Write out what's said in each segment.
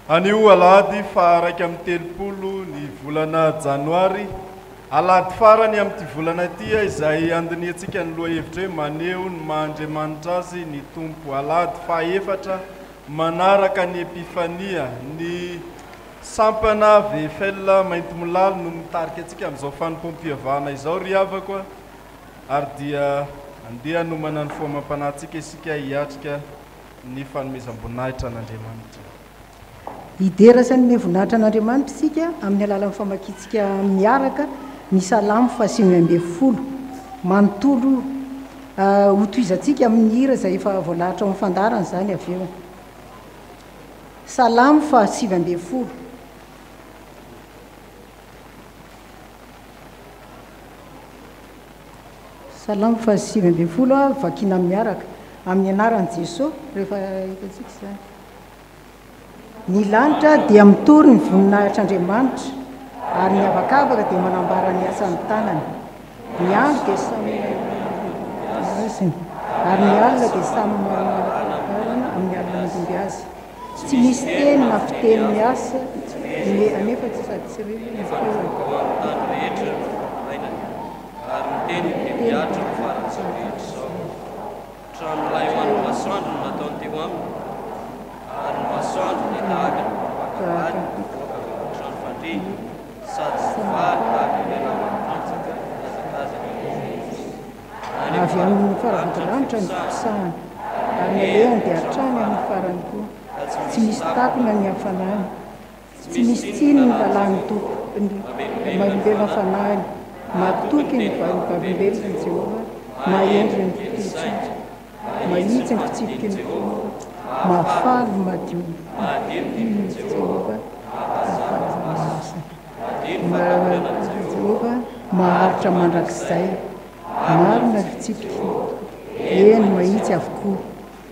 Anio alahady faha-31 ny volana janoary, alahady farany amin'ity volana ity izay handinihantsika ny lohahevitra hoe Maneho ny maha Andriamanitra azy ny Tompo. Alahady fahaefatra manaraka ny Epifania, ny sampana VFL Maintimolaly no mitarika antsika amin'izao fanompoam-pivavahana izao ry havako a! Ary dia andeha hanomana ny fo amam-panahintsika isika hiatrika ny fanomezam-boninahitra an'Andriamanitra. Hidera sy hanome voninahitra an'Andriamanitra isika amin'ny alalan'ny famakiantsika miaraka ny Salamo fahasivy ambin'ny folo manontolo io. Hotohizantsika amin'ny hira izay efa voalahatra ao amin'ny fandaharana izany avy eo. Salamo fahasivy ambin'ny folo. Salamo faha-19 vakina miaraka, amin'ny anaran'i Jesoa, rehefa hitantsika izany. Ny lanitra dia mitory ny voninahitr'Andriamanitra, ary ny habakabaka dia manambara ny asan'ny tanany. Ny andro dia samy hasiny, ary ny alina dia samy manam-pahafantarana amin'ny alina mandimby azy. Tsy misy teny na fiteny miasa anefa tsy sady tsy re ny feony. Ary ny teniny dia mihatra amin'ny faran'izao rehetra izao. Tranolay ho an'ny masoandro no nataony teo aminy, ary ny masoandro dia tahaka ny mpampaka-bady mivoaka avy ao an-trano fandriany, sady mifaly tahaka ilay lahy matanjaka mihazakazaka mivezivezy. Any Avy amin'ny amin'ny faravodilanitra faravodilanitra ny ny fiposahany, fiposahany, ary ny eny, alehany dia hatramin'ny hatrany amin'ny farany farany koa. ka tsy Tsy misy misy takona takona ny ny hafanany. hafanany. Tsy Tsy misy misy tsiny tsiny ny ny lalàn'i lalàn'ny Jehovah. Tompo, ny Mamelombelona ny mamelombelona fanahiny. fanahiny. Mahatoky Matoky ny ny tenin'ny vavolombelon'i vavolombelon'i Jehovah, Jehovah. mahendry Mahendry ny ny kely fiteny saina. tsotra, Mahitsy mahitsy ny ny fitsipiky fandidian'i ny Jehovah. Tompo, Mahafaly mahafaly ny ny fo. madio. Mahadio ny didin'i Ny Jehovah. Jehovah, Mahazava mahazava ny ny maso. masony. Madio ny fatahoranan'i Jehovah. Jehovah, Maharitra maharitra mandrakizay. mandrakizay. Marina ny Marina ny fitsipikin'i fitsipiky ny Jehovah. Tompo, Eny, eny, mahitsy mahitsy avokoa. avokoa.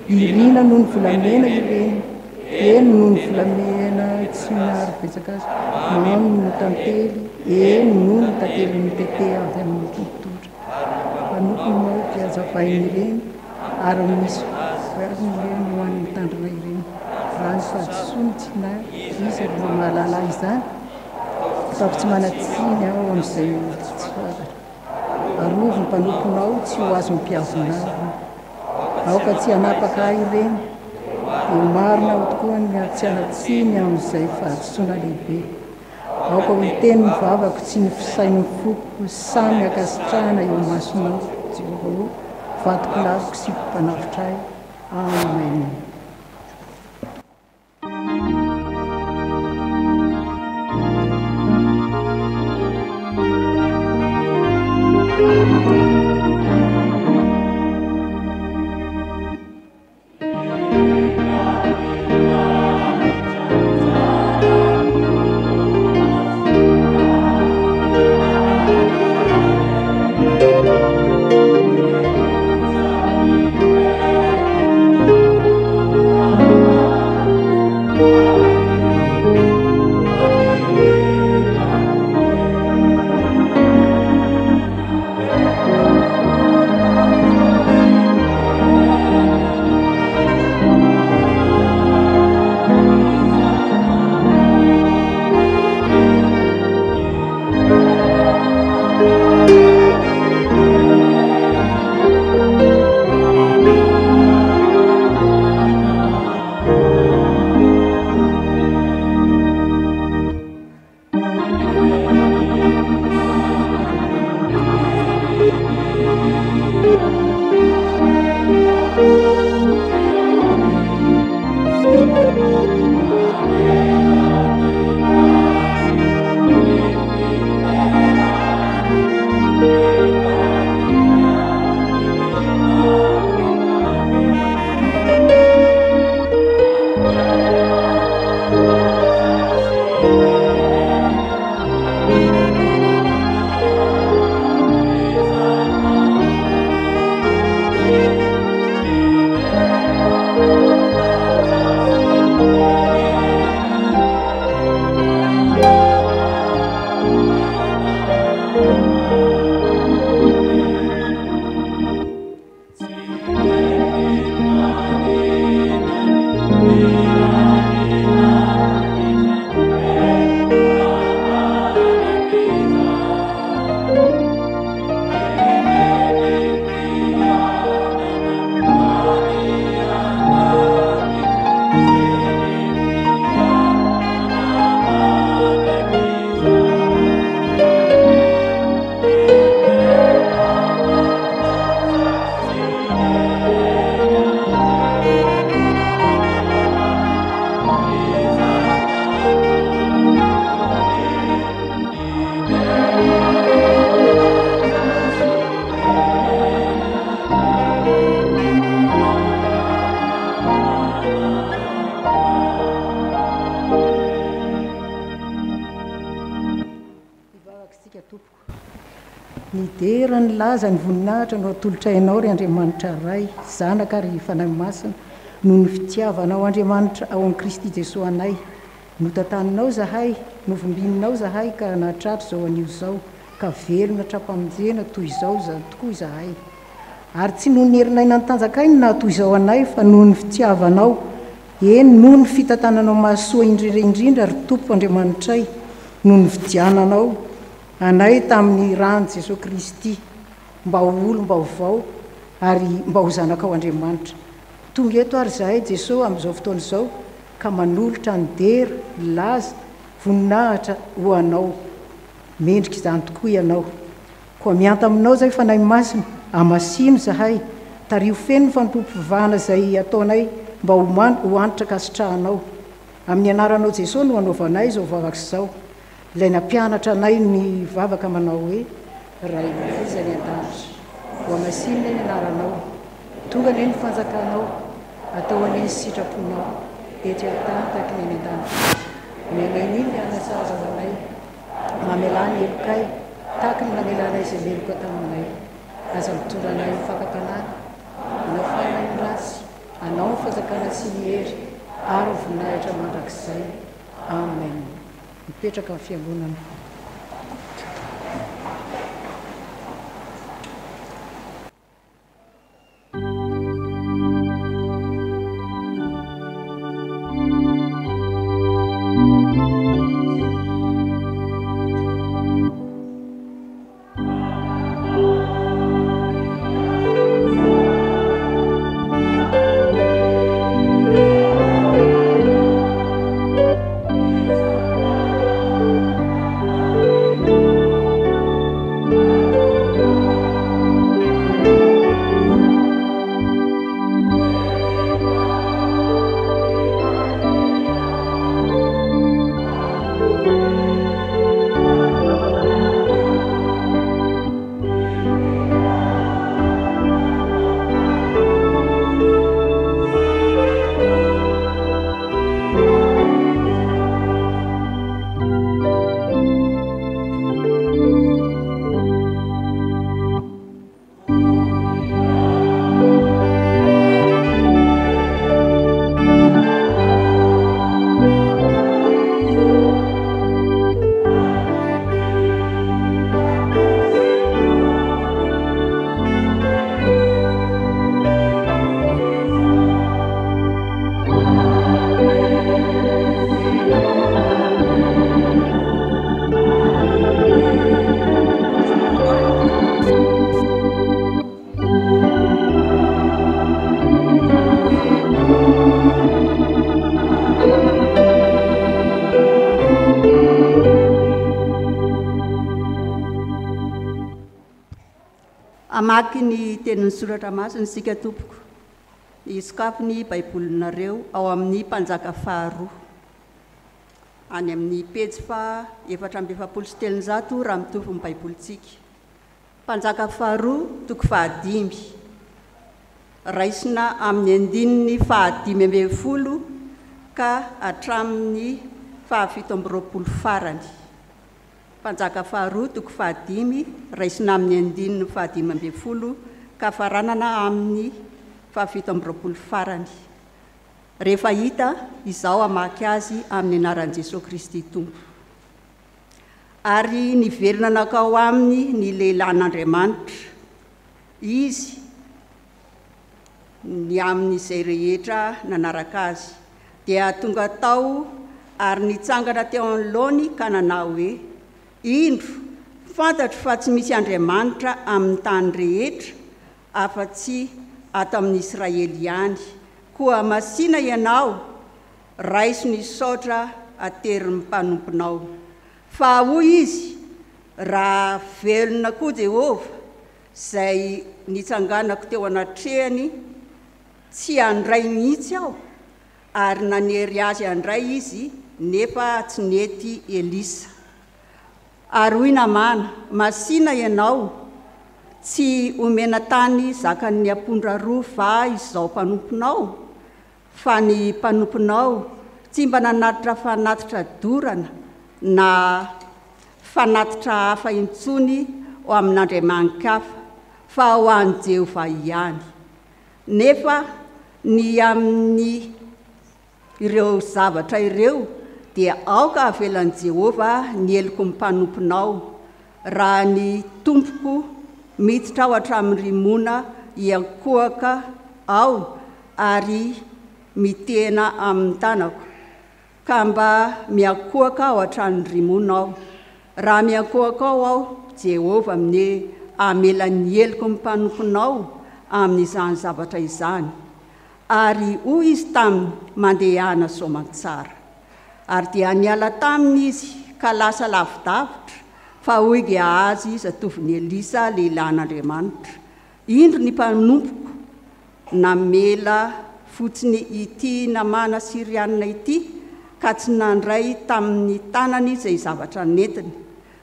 Irina Irina noho noho ny ny volamena volamena ireny, ireny, eny, eny, noho ny tena volamena tsy betsaka maro azy, betsaka azy, ary mamy mamy noho noho tantely, tantely, eny, eny, noho ny tantely tantely mitete mitete avy avy amin'ny amin'ny tototra. tototra. Ary ny Mpanompony mpanomponao moa dia dia hazavain'ireny, hazavainy ireny, ary misy amin'ny fitandremana azy voariny sy ireny ho an'ny fandaminana ireny. mitandrina ireny. Raha ny Raha ny fahadisoako, fahadisoany tsy na iza iza re no no mahalala mahalala izany? izany? Ataovy tsy Ataovy tsy manan-tsiny manan-tsiny aho aho ny amin'izay amin'izay olona olona tsy tsy fantatro. fantatro. Arovy ny Arovy ny mpanomponao mpanomponao tsy tsy ho ho azon'ny azon'ny mpiavonavona. mpiavonavona. Aoka tsy Aoka tsy hanapaka hanapaka ahy ahy ireny. ireny. Ho Dia ho marina marina tokoa aho tokoa ny ka tsy tsy hanan-tsiny hanan-tsiny amin'izay amin'izay fahadisoana fahadisoana lehibe. lehibe. Aoka Aoka ny ho tenin'ny teny ny vavako vavako sy sy ny ny fisainako fisain'ny foko samy samy ankasitrahana ankasitrahana eo eo imasonao, imasonao, Jehovah Jehovah ô, ô, vatolampiko vatolampiko sy sy mpanavotra mpanavotra ahy. ahy. Amen. Amen. Ny dera, ny laza, ny voninahitra no atolotray Anao, ry Andriamanitra Ray, Zanaka ary Fanahy Masina, noho ny fitiavanao Andriamanitra ao amin'i Kristy Jesoa anay. Notantaninao izahay, novimbininao izahay ka nahatratra izao anio izao, ka velona tra-pamonjena toy izao tokoa izahay. Ary tsy noho ny herinay na ny tanjakay no naha toy izao anay, fa noho ny fitiavanao, eny, noho ny fitantananao mahasoa indrindra indrindra, ry Tompo Andriamanitray, no nividiananao anay tamin'ny ran'i Jesoa Kristy, mba ho olom-baovao ary mba ho zanakao Andriamanitra. Tonga eto ary izahay, Jesoa, amin'izao fotoana izao, ka manolotra ny dera, ny laza, voninahitra ho Anao. Mendrika izany tokoa Ianao. Koa mianta aminao izay Fanahy Masina, amasino izahay, tariho feno ny fanompoam-pivavahana izay ataonay mba ho ho hanitra ankasitrahanao. Amin'ny anaranao Jesoa no anaovanay izao vavaka izao. Ilay nampianatra anay ny vavaka manao hoe, Rainay izay any an-danitra, hohamasinina ny anaranao, tonga anie ny fanjakanao, atao anie ny sitraponao, ety an-tany tahaka ny any an-danitra. Omenay anio ny hanina sahaza ho anay. Mamelà ny helokay, tahaka ny namelanay izay meloka taminay. Aza mitondra anay ho fakam-panahy, manafaha anay ny ratsy, Anao ny fanjakana sy ny hery ary ny voninahitra mandrakizay. Amen. Mipetraka ny fiangonana. Hamaky ny tenin'ny soratra masina isika tompoko. Sokafy ny Baibolinareo ao amin'ny Mpanjaka faharoa. Any amin'ny pejy faha 344 raha mitovy ny Baibolintsika. Mpanjaka faharoa toko fahadimy. Raisina amin'ny andininy faha-15 ka hatramin'ny faha-27 farany. Mpanjaka faharoa toko fahadimy, raisina amin'ny andininy faha-15 ka faranana amin'ny faha-27 farany. Rehefa hita, izaho hamaky azy amin'ny anaran'i Jesoa Kristy Tompo. Ary niverina nankao aminy ny lehilahin'Andriamanitra, izy, ny amin'izay rehetra nanaraka azy. Dia tonga tao ary nitsangana teo anoloany ka nanao hoe, Indro, fantatro fa tsy misy Andriamanitra amin'ny tany rehetra afa-tsy ato amin'i Israely ihany. Koa masìna ianao, raiso ny saotra aterin'ny mpanomponao. Fa hoy izy, Raha velona koa Jehovah, izay nitsanganako teo anatrehany, tsy handray mihitsy aho. Ary nanery azy handray izy, nefa tsy nety Elisa. Ary hoy Namàna, Masìna ianao, tsy omena tany zakan'ny ampondra roa va izao mpanomponao? Fa ny mpanomponao tsy mba nanatitra fanatitra dorana na fanatitra hafa intsony ho amin'andriamani-kafa, fa ho an'i Jehovah ihany. Nefa ny amin'ny ireo zavatra ireo dia aoka havelan'i Jehovah ny heloky ny mpanomponao, raha ny tompoko miditra ao hatramin'ny Rimona hiankohoka ao ary mitehina amin'ny tanako, ka mba miankohoka ao an-tranon'i Rimona aho. Raha miankohoka ao aho, Jehovah anie hamela ny heloky ny mpanomponao amin'izany zavatra izany. Ary hoy izy taminy, Mandehana soamantsara. Ary dia niala taminy izy ka lasa lavidavitra, fa hoy Gehazy zatovon'i Elisa lehilahin'Andriamanitra, Indro ny mpanompoko namela fotsiny ity Namàna Syriana ity ka tsy nandray tamin'ny tanany izay zavatra nentiny.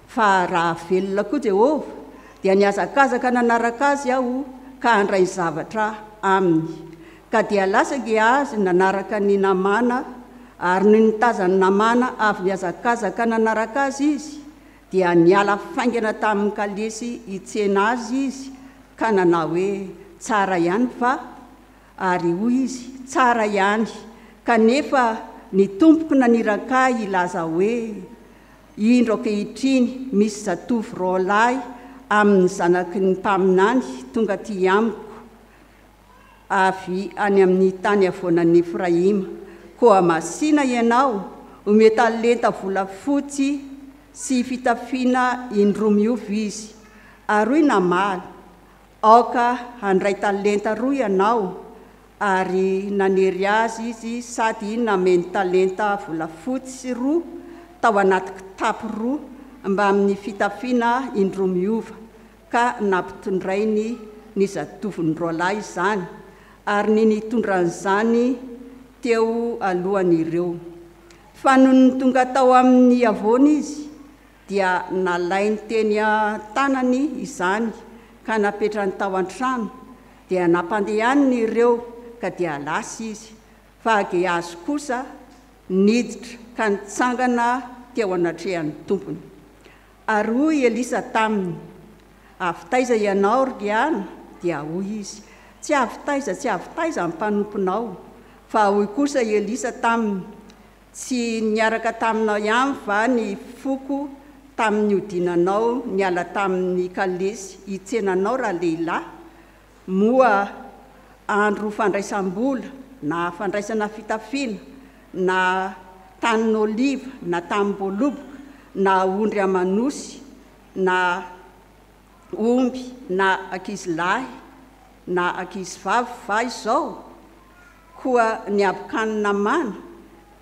Fa raha velona koa Jehovah, dia nihazakazaka nanaraka azy aho ka handray zavatra aminy. Ka dia lasa Gehazy nanaraka an'i Namàna, ary nony nitazan'i Namàna avy nihazakazaka nanaraka azy izy, dia niala faingana tamin'ny kalesy hitsena azy izy ka nanao hoe, Tsara ihany va? Ary hoy izy, Tsara ihany, kanefa ny tompoko naniraka ahy hilaza hoe, Indro ankehitriny misy zatovo roalahy amin'ny zanaky ny mpaminany tonga aty amiko avy any amin'ny tany havoanan'i Efraima. Koa masìna ianao, omeo talenta volafotsy sy fitafiana indroa miova izy. Ary hoy namaly, Aoka handray talenta roa ianao, ary nanery azy izy sady nameno talenta volafotsy roa tao anaty kitapo roa mbamin'ny fitafiana indroa miova, ka nampitondrainy ny zatovony roalahy izany, ary ny nitondra an'izany teo alohan'ireo. Fa nony tonga tao amin'ny havoana izy, dia nalainy teny an-tanany izany ka napetrany tao an-trano, dia nampandehaniny ireo ka dia lasa izy, fa Gehazy kosa niditra ka nitsangana teo anatrehan'ny tompony. Ary hoy Elisa taminy, Avy taiza ianao, ry Geana? Dia hoy izy, Tsy avy taiza tsy avy taiza ny mpanomponao. Fa hoy kosa i Elisa taminy, Tsy niaraka taminao ihany va ny foko tamin'ny nihodinanao niala tamin'ny kalesy hitsenanao ralehilahy? Moa andro fandraisam-bola na fandraisana fitafiana na tanin'oliva na tanim-boaloboka na ondry aman'osy na omby na ankizilahy na ankizivavy va izao? Koa ny habokany Namàna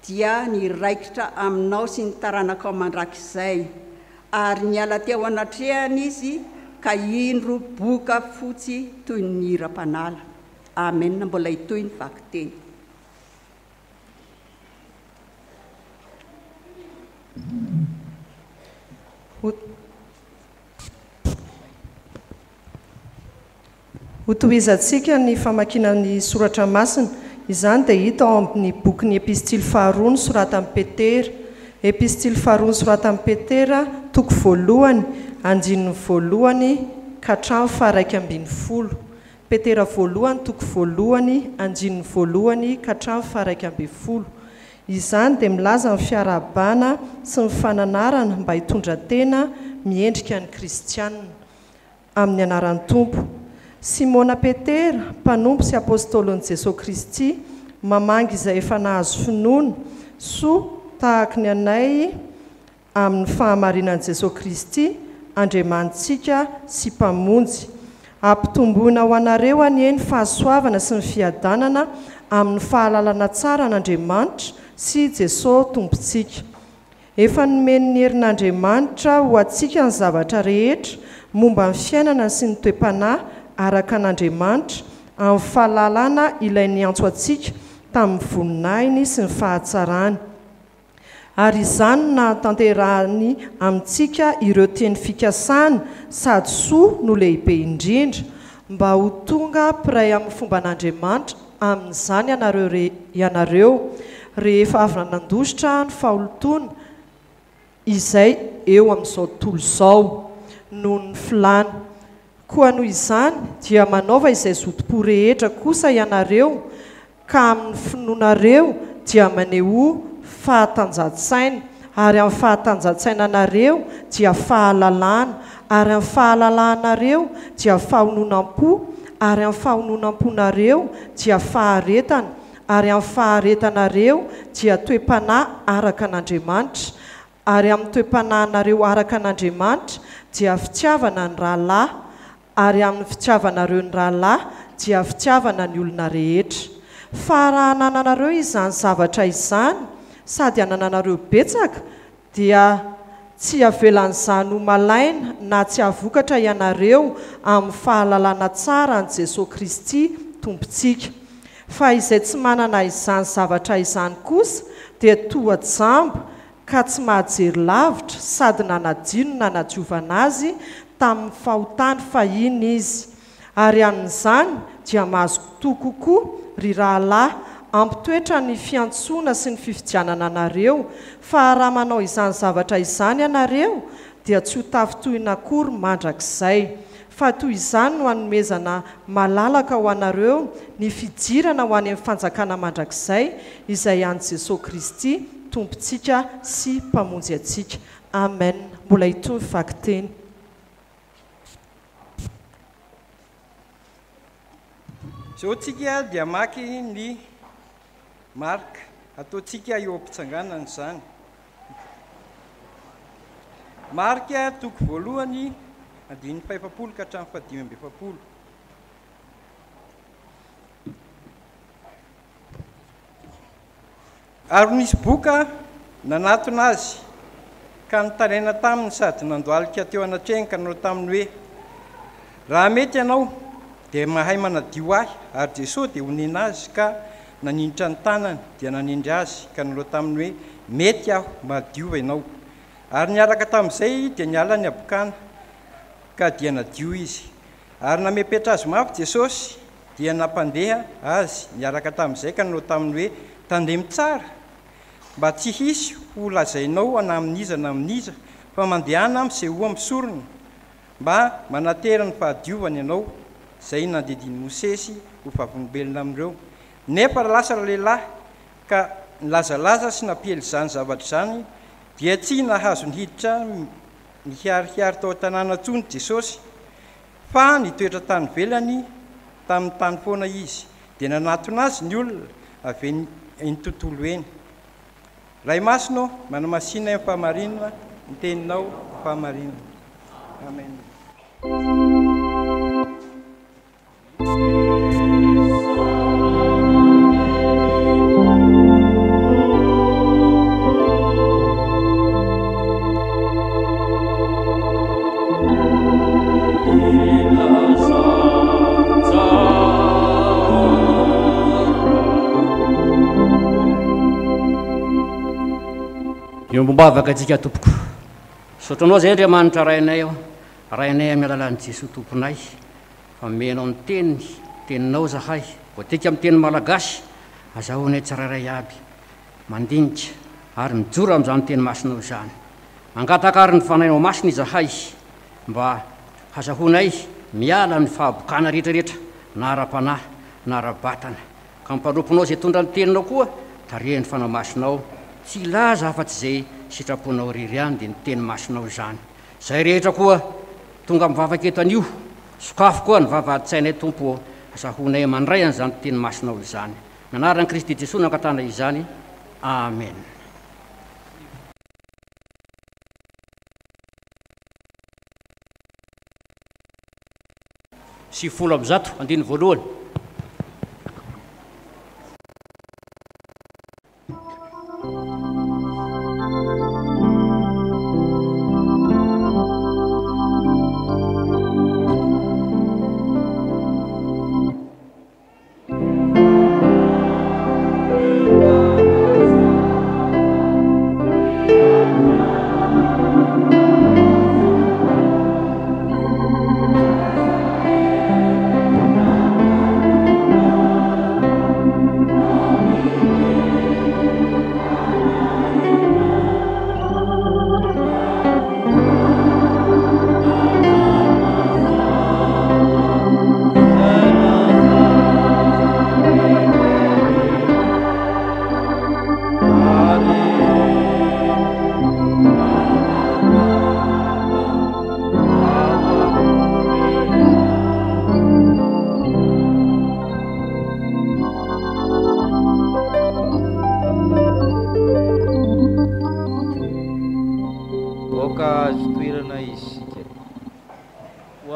dia niraikitra aminao sy ny taranakao mandrakizay. Ary niala teo anatrehany izy, ka indro boka fotsy toy ny hiram-panala. Amen. Mbola hitohy ny vakiteny. Hotohizantsika ny famakiana ny Soratra Masina. Izany dia hita ao amin'ny bokin'ny Epistily faharoa nosoratan'i Petera. Epistily faharoa nosoratan'i Petera, toko voalohany, andininy voalohany ka hatramin'ny faha-11. Petera voalohany, toko voalohany, andininy voalohany ka hatramin'ny faha-11. Izany dia milaza ny fiarahabana sy ny fananarana mba hitondra tena miendrika ny Kristiana. Amin'ny anaran'ny Tompo. Simona Petera, mpanompo sy apôstôlin'i Jesoa Kristy, mamangy izay efa nahazo finoana, soa tahaky ny anay amin'ny fahamarinan'i Jesoa Kristy, Andriamanitsika sy Mpamonjy. Ampitomboina ho anareo anie ny fahasoavana sy ny fiadanana amin'ny fahalalana tsara an'Andriamanitra sy Jesoa Tompontsika. Efa nomen'ny herin'Andriamanitra ho antsika ny zavatra rehetra momba ny fiainana sy ny toe-panahy araka an'Andriamanitra, amin'ny fahalalana ilay niantso antsika tamin'ny voninahiny sy ny fahatsarany. Ary izany no nahatanterahany amintsika ireo teny fikasana sady soa no lehibe indrindra, mba ho tonga mpiray amin'ny fomban'Andriamanitra amin'izany ianareo ianareo, rehefa avy nandositra ny faholotoana izay eo amin'izao tontolo izao. noho ny filàna. Koa noho izany dia manaova izay zotom-po rehetra kosa ianareo, ka amin'ny finoanareo dia manehoa fahatanjahan-tsaina, ary amin'ny fahatanjahan-tsainanareo dia fahalalana, ary amin'ny fahalalanareo dia fahononam-po, ary amin'ny fahononam-ponareo dia faharetana, ary amin'ny faharetanareo dia toe-panahy araka an'Andriamanitra, Ary amin'ny toe-panahinareo araka an'Andriamanitra dia fitiavana ny rahalahy, ary amin'ny fitiavanareo ny rahalahy dia fitiavana ny olona rehetra. Fa raha anananareo izany zavatra izany, sady anananareo betsaka, dia tsy havelan'izany ho malaina na tsy hahavokatra ianareo amin'ny fahalalana tsara an'i Jesoa Kristy Tompontsika. Fa izay tsy manana izany zavatra izany kosa dia toa jamba ka tsy mahajery lavitra sady nanadino ny nanadiovana azy tamin'ny fahotany fahiny izy. Ary amin'izany dia mazotoa kokoa, ry rahalahy, hampitoetra ny fiantsoana sy ny fifidianana anareo, fa raha manao izany zavatra izany ianareo, dia tsy ho tafintohina akory mandrakizay. Fa toy izany no hanomezana malalaka ho anareo ny fidirana ho any amin'ny fanjakana mandrakizay izay an'i Jesoa Kristy Tompontsika sy Mpamonjy antsika. Amen. Mbola hitohy ny vakiteny. Izao tsika dia hamaky ny Marka. Ataontsika eo am-pitsanganana izany. Marka toko voalohany, andininy fahefapolo ka hatramin'ny fahadimy amby efapolo. Ary nisy boka nanatona azy ka nitaraina taminy sady nandohalika teo anatrehany ka nanao taminy hoe, Raha mety ianao, dia mahay manadio ahy. Ary Jesoa dia onena azy ka naninitra ny tanany, dia nanendry azy ka nanao taminy hoe, Mety aho, mahadiova ianao. Ary niaraka tamin'izay dia niala ny habokana, ka dia nadio izy. Ary namepetra azy mafy Jesosy, dia nampandeha azy niaraka tamin'izay ka nanao taminy hoe, Tandremo tsara, mba tsy hisy ho lazainao na amin'iza na amin'iza, fa mandehana misehoa amin'ny sorona, mba manatera ny fahadiovany ianao, izay nandidian'i Mosesy ho vavolombelona amin'ireo. Nefa lasa ralehilahy ka nilazalaza sy nampiely izany zavatra izany, dia tsy nahazo niditra niharihary tao an-tanàna intsony Jesosy, fa nitoetra tany ivelany tamin'ny tany foana Izy. Dia nanatona Azy ny olona avy eny eny tontolo eny. Ray Masina ô, manamasina ahy amin'ny fahamarinana, ny Teninao fahamarinana. Amen. Iombom-bavaka antsika tompoko. Misaotra anao izay Andriamanitra Rainay ô, Rainay amin'ny alalan'i Jesoa Tomponay. Fa omenao ny teniny, teninao zahay, voadika amin'ny teny malagasy, azahoanay tsirairay aby mandinika ary mijoro amin'izany teny masinao izany. Mangataka ary ny Fanahinao Masina izahay mba hazahoanay miala amin'ny fahabokana rehetrarehetra na ara-panahy na ara-batana. Ka ny mpanomponao izay tondra ny teninao koa tarihin'ny Fanahy Masinao tsy hilaza afa-tsy izay sitraponao irery ihany dia ny teny masinao izany. Izay rehetra koa tonga mivavaka eto anio, sokafy koa ny vavahadin-tsainay Tompo ô, azahoanay mandray an'izany teny masinao izany. Ny anaran'i Kristy Jesoa no angatahana izany. Amen. 190, andininy voalohany.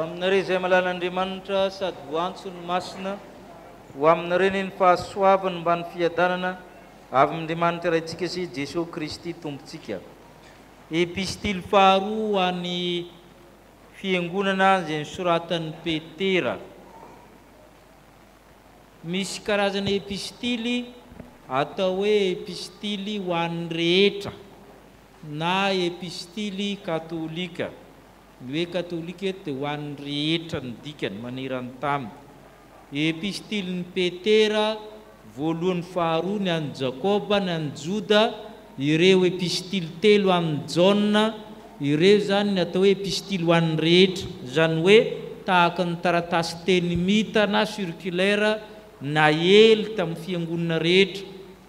Aminareo izay malalan'Andriamanitra sady voantso ny masina, ho aminareo anie ny fahasoavany mba ny fiadanana avy amin'Andriamanitra Raintsika sy Jesoa Kristy Tompontsika. Epistily faharoa ho an'ny Fiangonana izay nosoratan'i Petera. Misy karazana epistily atao hoe epistily ho an'ny rehetra na epistily katolika. Ny hoe katolika eto dia ho an'ny rehetra ny dikany maneran-tany. Epistilin'i Petera voalohany faharoa, ny an'i Jakoba, ny an'i Joda, ireo epistily telo amin'i Jaona, ireo izany ny atao hoe epistily ho an'ny rehetra, izany hoe tahaka ny taratasy teny mita na circulaire naely tamin'ny fiangonana rehetra,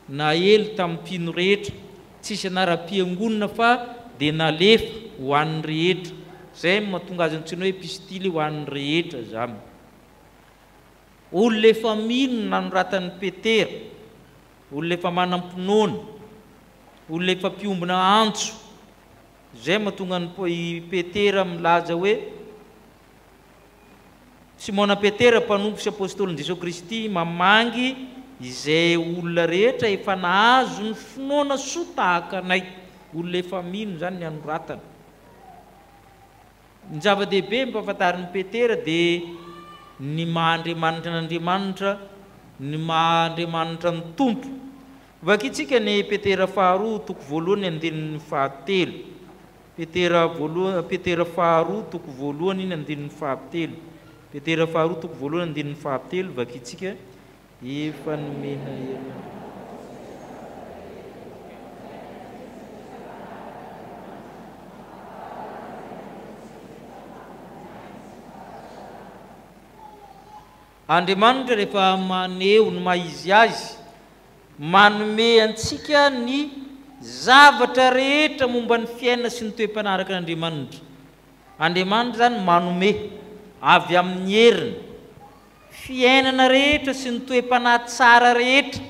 naely tamin'ny mpino rehetra, tsisy anaram-piangonana fa dia nalefa ho an'ny rehetra. Izay no mahatonga azy antsoina hoe epistily ho an'ny rehetra izany. Olona efa mino no nanoratan'i Petera, olona efa manam-pinoana, olona efa mpiombona antso. Izay no mahatonga an'i Petera milaza hoe, Simona Petera, mpanompo sy apostolin'i Jesoa Kristy, mamangy izay olona rehetra efa nahazo ny finoana soa tahaka anay. Olona efa mino izany ny anoratana. Ny zava-dehibe mpahafantarin'i Petera dia ny maha Andriamanitra an'Andriamanitra, ny maha Andriamanitra ny Tompo. Vakintsika ny Petera faharoa toko voalohany andininy fahatelo. Petera voalohany, Petera faharoa toko voalohany iny andininy fahatelo. Petera faharoa toko voalohany andininy fahatelo, vakintsika, Efa nomena hery Andriamanitra. Andriamanitra rehefa maneho ny maha izy azy, manome antsika ny zavatra rehetra momba ny fiainana sy ny toe-panahy araka an'Andriamanitra. Andriamanitra izany manome avy amin'ny heriny, fiainana rehetra sy ny toe-panahy tsara rehetra.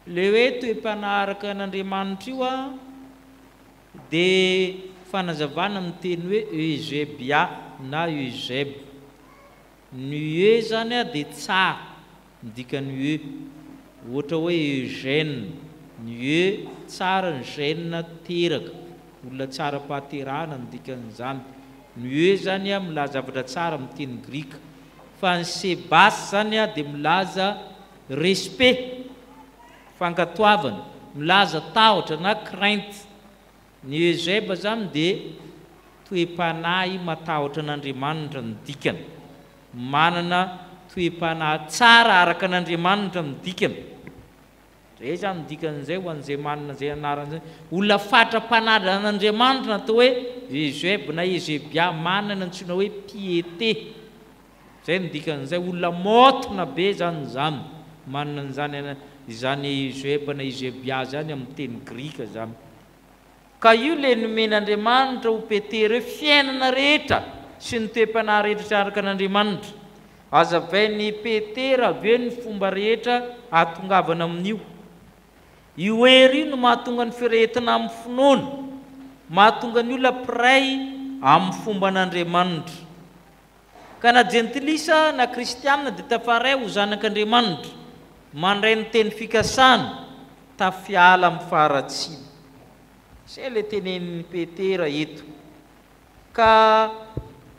Ilay hoe toe-panahy araka an'Andriamanitra io an, dia fanazavana amin'ny teny hoe eusebia na euseb. Ny eu izany dia tsara, ny dikan'ny eu. Ohatra hoe Eugène, ny eu tsara, ny gène teraka, olona tsara am-pahaterahana no dikan'izany. Ny eu izany milaza zavatra tsara amin'ny teny grika. Fa ny sebas izany dia milaza respect, fankatoavana, milaza tahotra na crainte. Ny Eusèbe izany dia toe-panahy matahotra an'Andriamanitra no dikany. Manana toe-panahy tsara araka an'Andriamanitra no dikany. Izay izany no dikan'izay ho an'izay manana izay anarana izay. Olona fatra-panaja an'Andriamanitra no atao hoe Eusèbe na Eusebia, manana antsoina hoe piété. Izay no dikan'izay, olona maotina be izany izany, manana an'izany izany Eusèbe na Eusebia izany amin'ny teny grika izany. Ka io ilay nomen'Andriamanitra ho Petera io, fiainana rehetra sy ny toe-panahy rehetra tsy araka an'Andriamanitra. Hazavain'i Petera avy eo ny fomba rehetra hahatongavana amin'io. Io hery io no mahatonga ny firehetana amin'ny finoana, mahatonga ny olona mpiray amin'ny fomban'Andriamanitra. Ka na jentilisa na kristiana dia tafaray ho zanak'Andriamanitra, mandray ny teny fikasana, tafiala amin'ny faharatsiana. Izay ilay tenenin'i Petera eto. Ka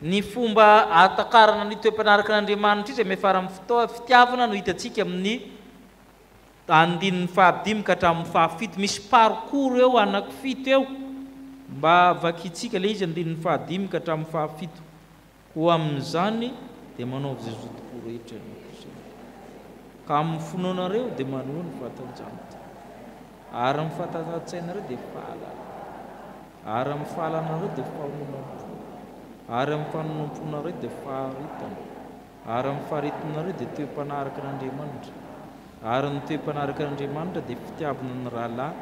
ny fomba ahatakarana ny toe-panaraka an'Andriamanitra io izay miafara amin'ny fotoa, fitiavana no hitantsika amin'ny andininy fahadimy ka hatramin'ny fahafito. Misy parcours eo anankifito eo mba vakintsika ilay izy andininy fahadimy ka hatramin'ny fahafito. Koa amin'izany dia manaova izay zotom-po rehetra ianareo sy ianareo. Ka amin'ny finoanareo dia manoa ny fahatanjahantena. Ary amin'ny fahatanjahan-tsainareo dia fahalalana. Ary amin'ny fahalalanareo dia fahononam-po. Ary amin'ny fahononam-ponareo dia faharetana. Ary amin'ny faharetanareo dia toe-panahy araka an'Andriamanitra. Ary ny toe-panahy araka an'Andriamanitra dia fitiavana ny rahalahy,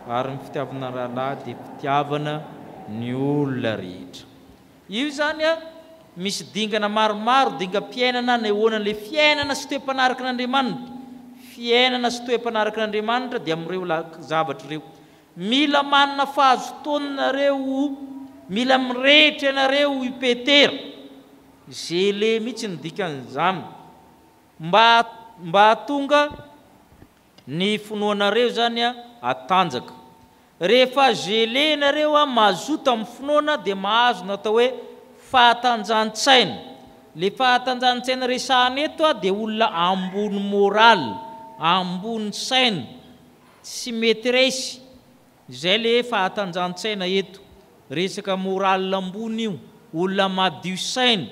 ary ny fitiavana ny rahalahy dia fitiavana ny olona rehetra. Io izany an, misy dingana maromaro, dingam-piainana anehoana an'ilay fiainana sy toe-panahy araka an'Andriamanitra. Fiainana sy toe-panahy araka an'Andriamanitra dia amin'ireo zavatra ireo. Mila manana fahazotoana nareo, mila mirehitra ianareo, hoy Petera. Gelé mihitsy ny dikan'izany. Mba mba hahatonga ny finoanareo izany hatanjaka. Rehefa gelé nareo mazoto amin'ny finoana dia mahazo ny atao hoe fahatanjahan-tsaina. Le fahatanjahan-tsaina resahana eto dia olona ambony moral, ambony saina, tsy mety resy. Izay le fahatanjahan-tsaina eto. Resaka moral ambony io, olona madio saina.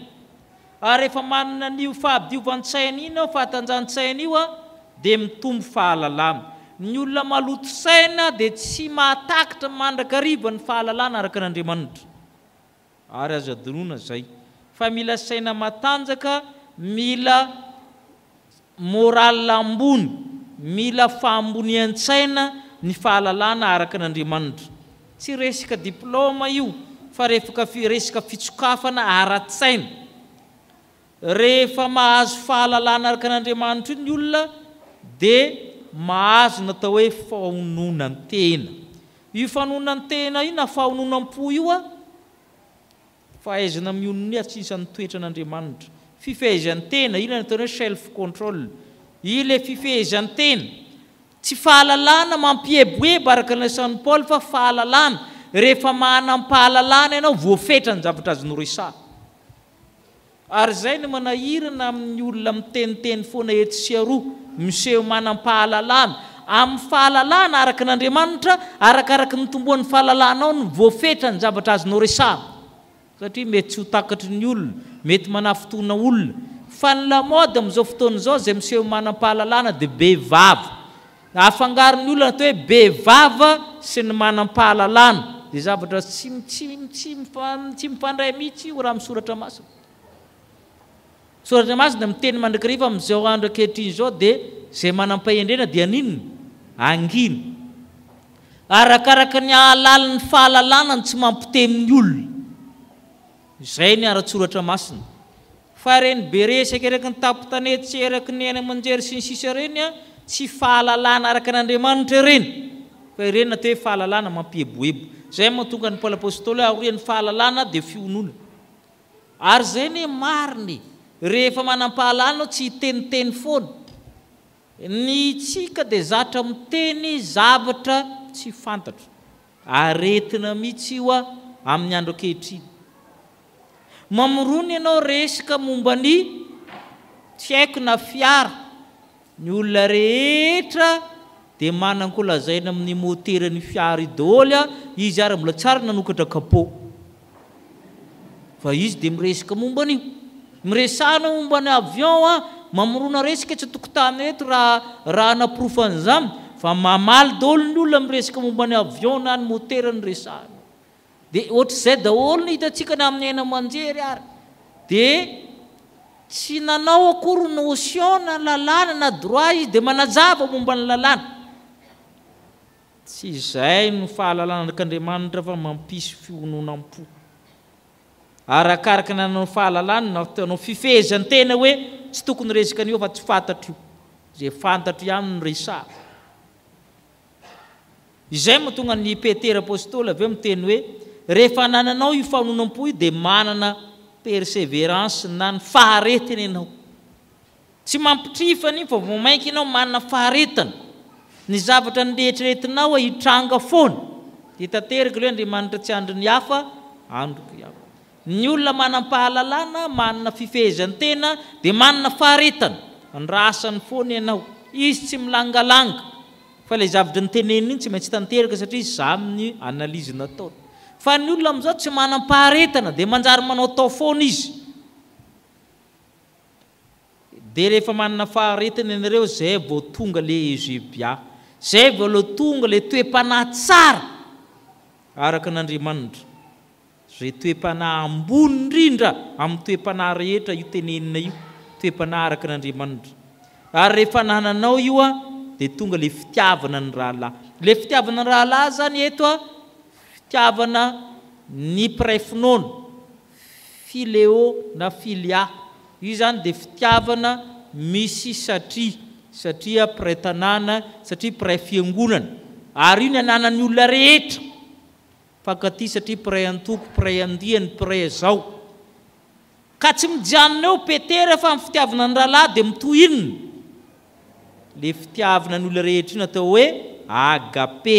Ary rehefa manana an'io fahadiovan-tsaina iny aho, fahatanjahan-tsaina io aho, dia mitombo fahalalana. Ny olona maloto saina dia tsy mahatakatra mandrakariva ny fahalalana araka an'Andriamanitra. Ary azo adinoina izay. Fa mila saina matanjaka, mila moral ambony, mila fahambonian-tsaina ny fahalalana araka an'Andriamanitra. Tsy resaka diplaoma io fa refaka resaka fitsokafana ara-tsaina. Rehefa mahazo fahalalana araka an'Andriamanitra io ny olona dia mahazo ny atao hoe fahononan-tena. Io fanonan-tena io na fahononam-po io Fahaizana mionona tsy isan'ny toetran'Andriamanitra. Fifehezan-tena, io ilay nataony hoe self control. Io ilay fifehezan-tena. Tsy fahalalana mampieboebo araka ny lasan'i Paoly fa fahalalana. Rehefa manam-pahalalana ianao, voafetra ny zavatra azonao resahina. Ary izay no manahirana amin'ny olona miteniteny foana etsy sy aroa, miseho manam-pahalalana. Amin'ny fahalalana araka an'Andriamanitra, arakaraky ny nitomboan'ny fahalalanao no voafetra ny zavatra azonao resahana. Satria mety tsy ho takatry ny olona, mety manafintohina olona. Fa ny lamaody amin'izao fotoana izao, izay miseho manam-pahalalana dia be vava. Afangaron'ny olona ny atao hoe be vava sy ny manam-pahalalana. Dia zavatra tsy tsy tsy tsy mifandray mihitsy io raha amin'ny soratra masina. Soratra masina miteny mandrakariva amin'izao andro ankehitriny izao dia izay manam-pahendrena dia haninona? Hangina. Arakaraka ny hahalalin'ny fahalalana no tsy mampiteny ny olona. Izay ny ara-tsoratra masina. Fa ireny be resaka eraky ny tampon-tanety sy eraky ny haino aman-jery sy ny sisa ireny an, tsy fahalalana araka an'Andriamanitra ireny, fa ireny natao hoe fahalalana mampieboebo. Izay no mahatonga an'i Paoly Apostoly hoe aorian'ny fahalalana dia fionona. Ary izay anie marina e! Rehefa manam-pahalalana ianao tsy hiteniteny foana. Ny tsika dia zatra miteny zavatra tsy fantatra. Aretina mihitsy io amin'ny andro ankehitriny. Mamorona ianao resaka momba ny tsy haiko na fiara, ny olona rehetra dia manan-kolazaina amin'ny moteran'io fiara io daholo, izy ary mbola tsy ary nanokatra capot. Fa izy dia miresaka momba an'io. Miresahana momba ny avion an, mamorona resaka etsy an-tokotany eto raha raha hanaporofo an'izany fa mamaly daholo ny olona miresaka momba ny avion na ny motera no resahana. Dia ohatr'izay daholo ny hitantsika na amin'ny haino aman-jery ary. Dia tsy nanao akory notion na lalàna na droit izy dia manazava momba ny lalàna. Tsy izay no fahalalana anak'Andriamanitra fa mampisy fiononam-po. Arakaraka ny ananao fahalalana na anao fifehezan-tena hoe tsy tokony hiresaka an'io aho fa tsy fantatro io. Izay fantatro ihany no resahako. Izay no mahatonga an'i Petera Apostoly avy eo miteny hoe rehefa anananao io fahononam-po io dia manana perseverance na ny faharetana ianao. Tsy mampitrifa an'iny fa vao mainka ianao manana faharetana. Ny zavatra noeritreretinao hitranga foana. Dia tanteraka ilay hoe Andriamanitra tsy andry ny hafa, andriko ihany. Ny olona manam-pahalalana, manana fifehezan-tena dia manana faharetana. Andrasany foana ianao. Izy tsy milangalanga. Fa ilay zavatra noteneniny iny tsy maintsy tanteraka satria izany ny analyse nataony. Fa ny olona amin'izao tsy manam-paharetana dia manjary manaotao foana izy. Dia rehefa manana faharetana ianareo zay vao tonga le Eusebia, zay vao le tonga le toe-panahy tsara araka an'Andriamanitra, zay toe-panahy ambony indrindra amin'ny toe-panahy rehetra io tenenina io, toe-panahy araka an'Andriamanitra. Ary rehefa anananao io an, dia tonga le fitiavana ny rahalahy. Le fitiavana ny rahalahy zany eto an, fitiavana ny mpiray finoana. Phileo na philia. Io izany dia fitiavana misy satria, satria mpiray tanàna, satria mpiray fiangonana. Ary io ny ananan'ny olona rehetra. Mpankatia satria mpiray antoko, mpiray andiany, mpiray izao. Ka tsy mijanona eo Petera fa ny fitiavana ny rahalahy dia mitohy inona? Le fitiavana ny olona rehetra io no atao hoe agape.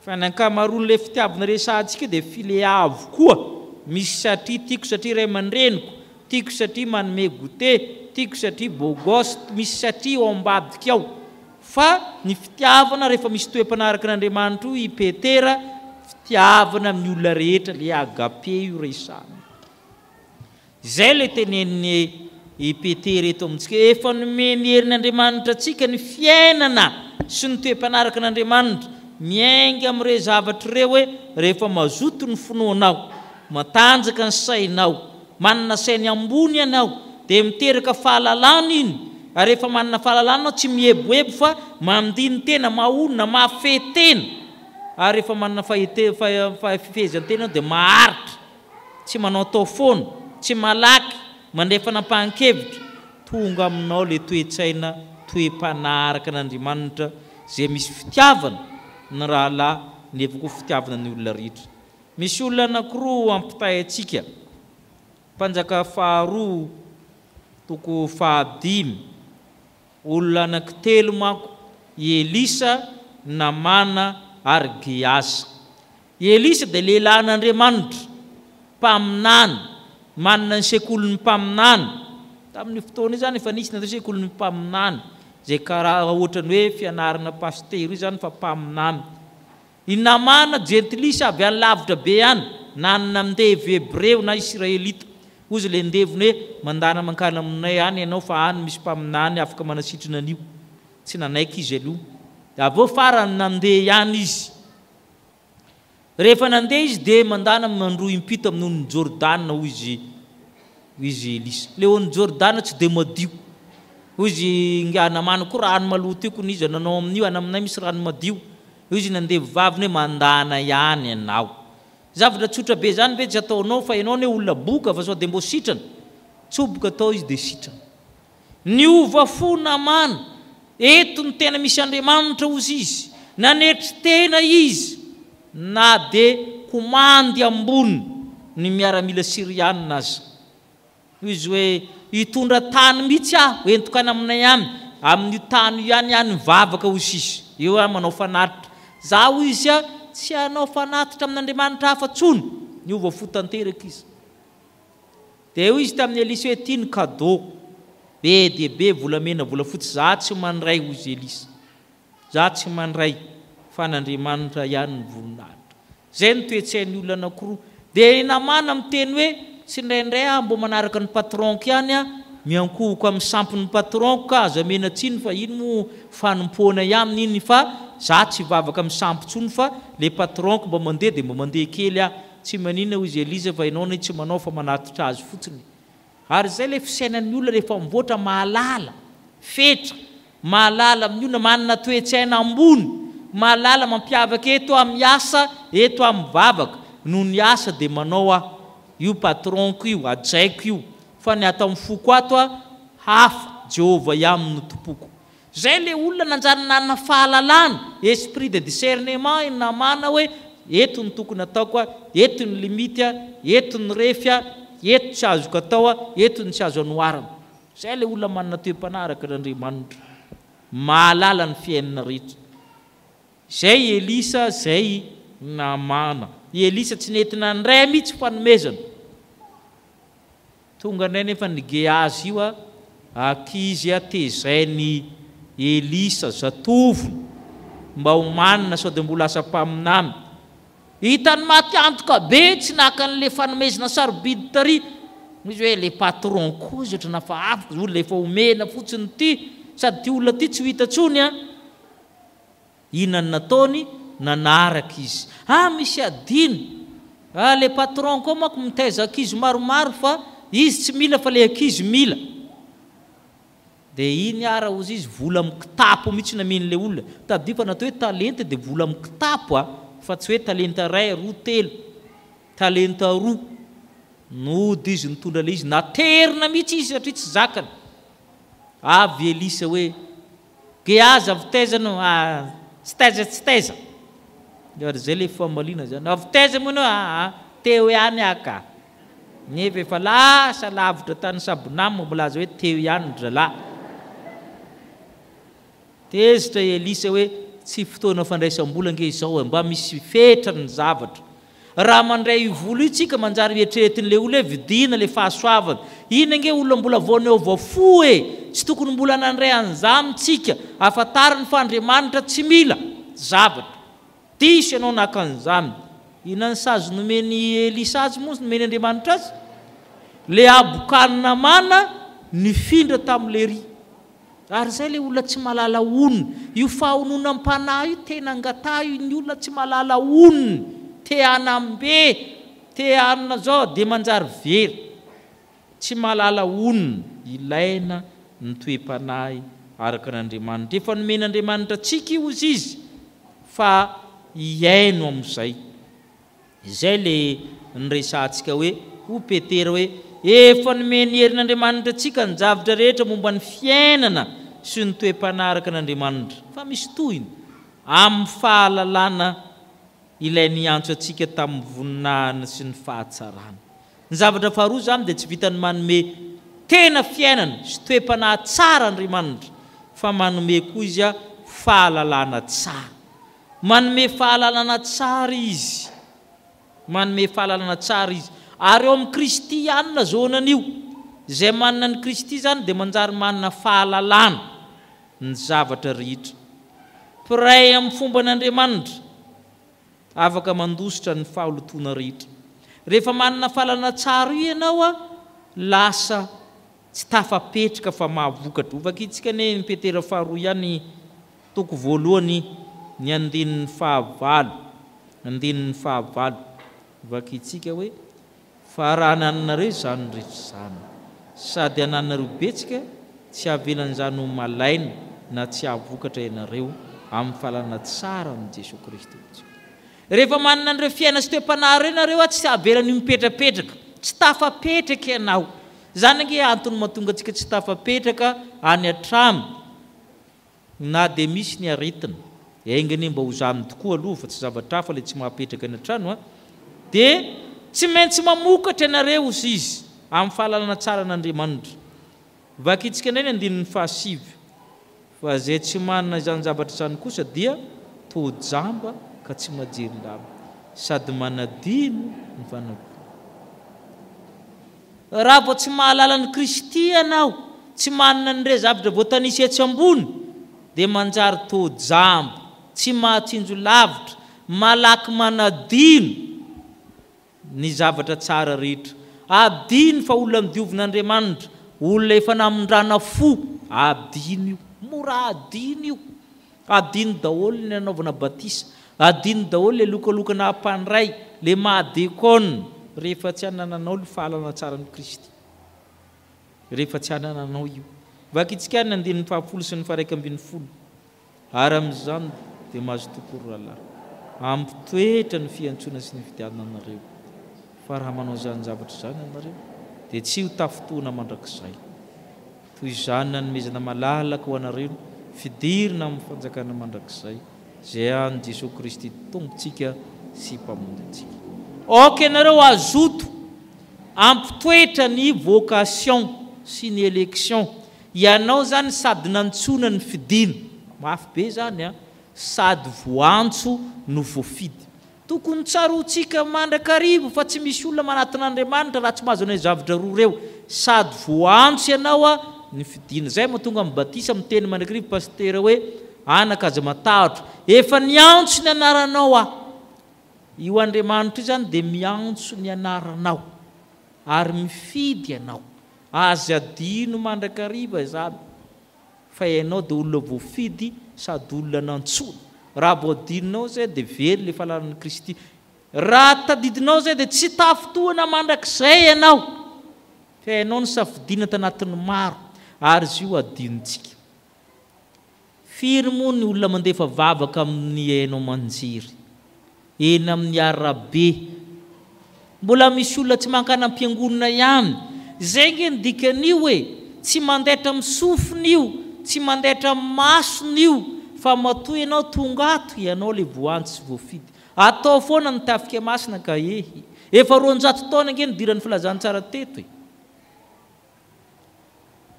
Fa ny ankamaroan'ilay fitiavana resahantsika dia filea avokoa, misy satria tiako satria ray aman-dreniko, tiako satria manome goûter, tiako satria beau gosse, misy satria ao ambadika ao. Fa ny fitiavana rehefa misy toe-panaraka an'Andriamanitra io i Petera, fitiavana amin'ny olona rehetra, ilay agape io resahana. Izay ilay tenenin'i i Petera eto amintsika. Efa nomen'ny herin'Andriamanitra antsika ny fiainana sy ny toe-panaraka an'Andriamanitra. Miainga amin'ireo zavatra ireo hoe rehefa mazoto ny finoanao, matanjaka ny sainao, manana saina ambony ianao, dia miteraka fahalalana iny. Ary rehefa manana fahalalana ianao, tsy mieboebo fa mandini-tena, mahonona, mahafehy tena. Ary rehefa manana fahefezan-tena ianao dia maharitra. Tsy manao atao foana, tsy malaky mandray fanapahan-kevitra, tonga aminao le toe-tsaina toe-panahy araka an'Andriamanitra izay misy fitiavana ny rahalahy nefa koa fitiavana ny olona rehetra. Misy olona anankiroa ampitahay antsika, Mpanjaka faharoa toko fahadimy, olona anankitelo manko, i Elisa, Namàna ary Gehaza. I Elisa dia lehilahin'Andriamanitra, mpaminany, manana ny sekolin'ny mpaminany. Tamin'io fotoana io izany efa nisy ny atao hoe sekolin'ny mpaminany, izay karaha ohatran'ny hoe fianarana pasitera io izany fa mpaminany. I Namàna, jentilisa avy any lavitra be any, nanana ndevo hebreo na isiraelita. Hozy ilay ndevony hoe, Mandàna mankany aminay any ianao fa any misy mpaminany afaka manasitrana an'io. Tsy nanaiky izy aloha. Dia avy eo farany nandeha ihany izy. Rehefa nandeha izy dia mandana mandroa impito amin'ny onin'i Jordana, hoy izy, hoy izy Elisa. Ilay onin'i Jordana tsy dia madio. Hoy izy, Ingahy Namàna koa rano maloto io, koa n'iza nanao amin'io, any aminay misy rano madio. Hoy izy nandevo vaviny hoe, Mandana ihany ianao. Zavatra tsotra be izany ve tsy ataonao fa ianao anie olona boka fa sao dia mbô sitrana. Tsoboka tao izy dia sitrana. Niova fo Namàna. Eto no tena misy Andriamanitra, hozy izy. Nanetry tena izy na dia komandy ambony ny miaramila syrianina aza. Hoy izy hoe, Hitondra tany mihitsy aho, entiko any aminay any. Amin'io tany io ihany aho nivavaka, hoy izy. Eo aho manao fanatitra. Izaho, hoy izy, tsy hanao fanatitra amin'Andriamanitra hafa intsony. Niova fo tanteraka izy. Dia hoy izy tamin'i Elisa hoe, Ity ny cadeau. Be dia be volamena, volafotsy. Izaho tsy mandray, hoy izy Elisa. Izaho tsy mandray, fa an'Andriamanitra ihany ny voninahitra. Izay no toe-tsain'ny olona anankiroa. Dia i Namàna miteny hoe, Tsy indraindray aho mbo manaraka ny patron-ko ihany aho, miankohoka amin'ny sampin'ny patron-ko ka aza omena tsiny fa iny moa fanompoana ihany iny fa za tsy hivavaka amin'ny sampy intsony fa le patron-ko mba mandeha dia mba mandeha kely aho. Tsy maninona hoy izy Elisa fa ianao anie tsy manao fa manatitra azy fotsiny. Ary izay ilay fisainan'ny olona rehefa mivoatra mahalala fetra, mahalala amin'ny olona, manana toe-tsaina ambony, mahalala mampiavaka eto aho miasa, eto aho mivavaka, noho ny asa dia manao aho, io patron-ko io, hajaiko io, fa ny ato amin'ny foko ato aho hafa, Jehovah ihany no tompoko. Zay le olona nanjary nanana fahalalana, esprit de discernement i Namana hoe eto ny tokony ataoko a, eto ny limite a, eto ny refy a, eto tsy azoko atao a, eto ny tsy azo anoharana. Zay le olona manana toe-panahy araka an'Andriamanitra, mahalala ny fiainana rehetra. Zay i Elisa, zay i Namana. I Elisa tsy nety nandray mihitsy fanomezana. Tonga indray anefa ny Gehazy io, ankizy tezain'i Elisa zatovony, mba homanina sao dia mbola lasa mpaminany. Hitany maty antoka be tsy naka an'ilay fanomezana sarobidy tary. Hoy izy hoe, ilay patron koa izy ohatran'ny hafahafa, olona efa omena fotsiny ity, sady ity olona ity tsy ho hita intsony an! Inona no nataony? Nanaraka izy. Ah misy adino! Ah le patron koa manko mitaiza ankizy maromaro fa izy tsy mila fa le ankizy mila. Dia iny ara ozy izy vola amin'ny kitapo mihitsy namian'ilay olona. Tadidio fa natao hoe talenta dia vola amin'ny kitapo a! Fa tsy hoe talenta iray, roa, telo. Talenta roa. Nody izy nitondra ilay izy. Naterina mihitsy izy satria tsy zakany. Avy Elisa hoe. Gehazy avy taiza no ah tsy taiza tsy taiza. Ary zay le famaliana zany. Avy taiza moa ianao ah ah teo ihany aho ka. Nefa efa lasa lavitra tany Sabonam milaza hoe teo ihany ry zalahy. Tezitra i Elisa hoe tsy fotoana fandraisam-bola ange izao e, mba misy fetrany ny zavatra. Raha mandray io vola io tsika manjary eritreretin'ilay olona hoe vidiana ilay fahasoavana. Iny ange olona mbola vao niova fo e! Tsy tokony mbola nandray an'izany tsika. Afantariny fa Andriamanitra tsy mila zavatra. Diso ianao naka an'izany. Inona ny sazy nomen'i Elisa azy moa, nomen'i Andriamanitra azy? Ilay habokan'i Namàna nifindra tamin'i Lery. Ary izay ilay olona tsy mahalala onony. Io fahononam-panahy io tena angataho ny olona tsy mahalala onony. Te hanam-be, te hanana izao dia manjary very. Tsy mahalala onona. Ilaina ny toe-panahy araka an'Andriamanitra. Efa nomen'Andriamanitra antsika io hozy izy fa hihaino amin'izay. Izay le niresahantsika hoe, hoy Petera hoe, efa nomen'ny herin'Andriamanitra antsika ny zavtra rehetra momba ny fiainana sy ny toe-panahy araka an'Andriamanitra. Fa misy tohiny, amin'ny fahalalana ilay niantso antsika tamin'ny voninahiny sy ny fahatsarany. Ny zavatra faharoa izany dia tsy vitan'ny manome tena fiainana sy toe-panahy tsara Andriamanitra fa manome koa Izy fahalalana tsara. Manome fahalalana tsara Izy. Manome fahalalana tsara Izy. Ary ao amin'i Kristy ihany no azahoana an'io. Izay manana an'i Kristy izany dia manjary manana fahalalana ny zavatra rehetra. Mpiray amin'ny fomban'Andriamanitra. Afaka mandositra ny fahalotoana rehetra. Rehefa manana fahalalana tsara io ianao, lasa tsy tafapetraka fa mahavokatra. Hovakintsika anie ny Petera faharoa ihany toko voalohany ny andininy fahavalo. Andininy fahavalo. Hovakintsika hoe, Fa raha anananareo izany rehetra izany, sady anananareo betsaka, tsy havelan'izany ho malaina na tsy hahavokatra ianareo amin'ny fahalalana tsara an'i Jesoa Kristy Tompontsika. Rehefa manana an'ireo fiainana sy toe-panahy ireo ianareo, tsy havelany ho mipetrapetraka. Tsy tafapetraka ianao. Izany ange antony mahatonga antsika tsy tafapetraka any an-trano. Na dia misy ny aretina, enga anie mba ho izany tokoa aloha fa tsy zavatra hafa ilay tsy mahapetraka any an-trano an, dia tsy maintsy mamokatra ianareo hozy izy amin'ny fahalalana tsara an'Andriamanitra. Vakintsika indray ny andininy fahasivy, Fa izay tsy manana izany zavatra izany kosa dia toa jamba ka tsy majery lava, sady manadino ny fanadinoana. Raha vao tsy mahalala an'i Kristy ianao, tsy manana an'ireo zavatra voatanisa etsy ambony, dia manjary toa jamba, tsy mahatsinjo lavitra, malaky manadino ny zavatra tsara rehetra. Adino fa olona nodiovin'Andriamanitra, olona efa namindrana fo, adino io. Mora adino io. Adino daholo ny nanaovana batisa, adino daholo le lokaloka naha mpandray, le maha dekona, rehefa tsy anananao io fahalalana tsara an'i Kristy. Rehefa tsy anananao io. Vakintsika ary ny andininy fahafolo sy ny faha-11. Ary amin'izany dia mazotoa koa ry rahalahy, hampitoetra ny fiantsoana sy ny fidianana anareo, fa raha manao izany zavatra izany ianareo, dia tsy ho tafintohina mandrakizay. Toy izany nanomezana malalaka ho anareo ny fidirana amin'ny fanjakana mandrakizay izay an'i Jesoa Kristy Tompontsika sy Mpamonjy antsika. Aoka ianareo hazoto hampitoetra ny vocation sy ny election. Ianao izany sady nantsoina ny fidina, mafy be izany an, sady voantso no voafidy. Tokony tsaroantsika mandrakariva fa tsy misy olona manatona an'Andriamanitra raha tsy mahazo an'ireo zavatra roa ireo. Sady voaantso ianao a, ny fidina. Izay mahatonga amin'ny batisa miteny mandrakariva Pasitera hoe, Anaka aza matahotra, efa niantso ny anaranao aho. Io Andriamanitra io izany dia miantso ny anaranao ary mifidy ianao. Aza adino mandrakariva izany. Fa ianao dia olona voafidy sady olona nantsoina. Raha voadinonao izay dia very ilay fahalalana an'i Kristy. Raha tadidinao izay dia tsy tafintohina mandrakizay ianao. Fa ianao no safidiana tanatin'ny maro ary izy io adinontsika. Firy moa ny olona mandefa vavaka amin'ny haino aman-jery? Eny amin'ny arabe. Mbola misy olona tsy mankany am-piangonana ihany. Izay ange ny dikan'io e! Tsy mandaitra amin'ny sofiny io, tsy mandaitra amin'ny masony io, fa matoa ianao tonga ato, ianao ilay voantso sy voafidy. Atao foana ny tafika masina ka ehy! Efa 200 taona ange nidiran'ny filazantsara teto e.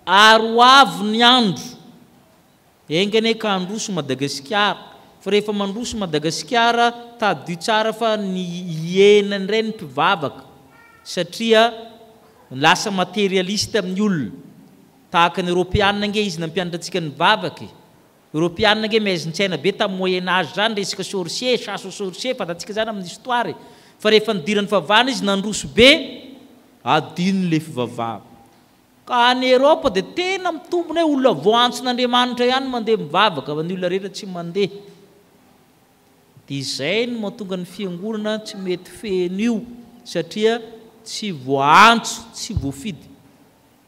Ary ho avy ny andro, enga anie ka handroso Madagasikara, fa rehefa mandroso Madagasikara, tadidio tsara fa ny hihena indray ny mpivavaka, satria lasa materialiste ny olona. Tahaka ny Eoropeanina ange izy nampianatra antsika nivavaka e. Eoropeanina ange maizin-tsaina be tamin'ny moyen age zany, resaka sorcier, chasse aux sorciers, fantatsika zany amin'ny histoire e. Fa rehefa nidiran'ny fivavahana izy nandroso be, adino le fivavahana. Ka any Europe dia tena mitombina hoe olona voantson'Andriamanitra ihany mandeha mivavaka fa ny olona rehetra tsy mandeha. Dia izay no mahatonga ny fiangonana tsy mety feno io satria tsy voaantso, tsy voafidy.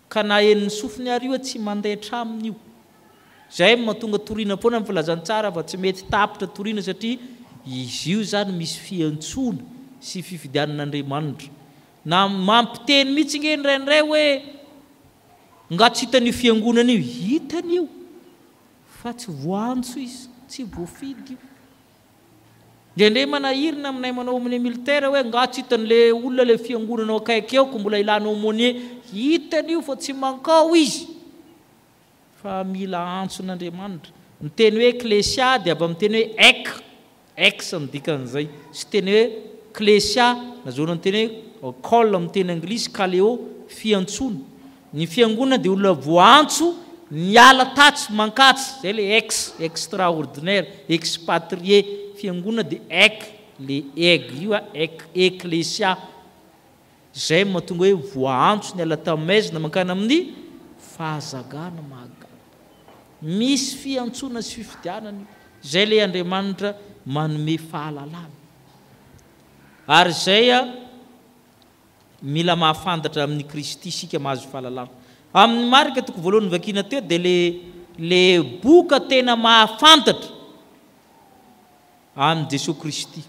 Ka na henon'ny sofiny ary io tsy mandaitra aminy io. Izay no mahatonga toriana foana ny filazantsara fa tsy mety tapitra toriana satria izy io izany misy fiantsoana sy fifidianan'Andriamanitra. Na mampiteny mihitsy nge indraindray hoe nga tsy hitan'io fiangonana io, hitany io fa tsy voantso izy, tsy voafidy io. Indraindray manahirana aminay manao aumônier militaire hoe nga tsy hitan'le olona le fiangonana ao akaiky eo ko mbola ilana aumônier, hitany io fa tsy mankao izy fa mila antson'Andriamanitra. Ny teny hoe eklesia dia avy amin'ny teny hoe ek, ex no dikan'izay, sy teny hoe klesia nazahoana ny teny hoe call amin'ny teny anglisy, kaleo, fiantsoana. Ny fiangonana dia olona voaantso niala tatsy mankatsy, zay le ex, extraordinaire, expatrié, fiangonana dia ek, le eg io a, ek, eklesia, zay no mahatonga hoe voaantso niala tamin'ny maizina mankany amin'ny fahazagana mahagaga. Misy fiantsoana sy fifidianana io, zay le Andriamanitra manome fahalalana. Ary zay a. Mila mahafantatra amin'i Kristy isika mahazo fahalalana. Amin'ny Marka toko voalohany novakiana teo dia le le boka tena mahafantatra an'i Jesoa Kristy.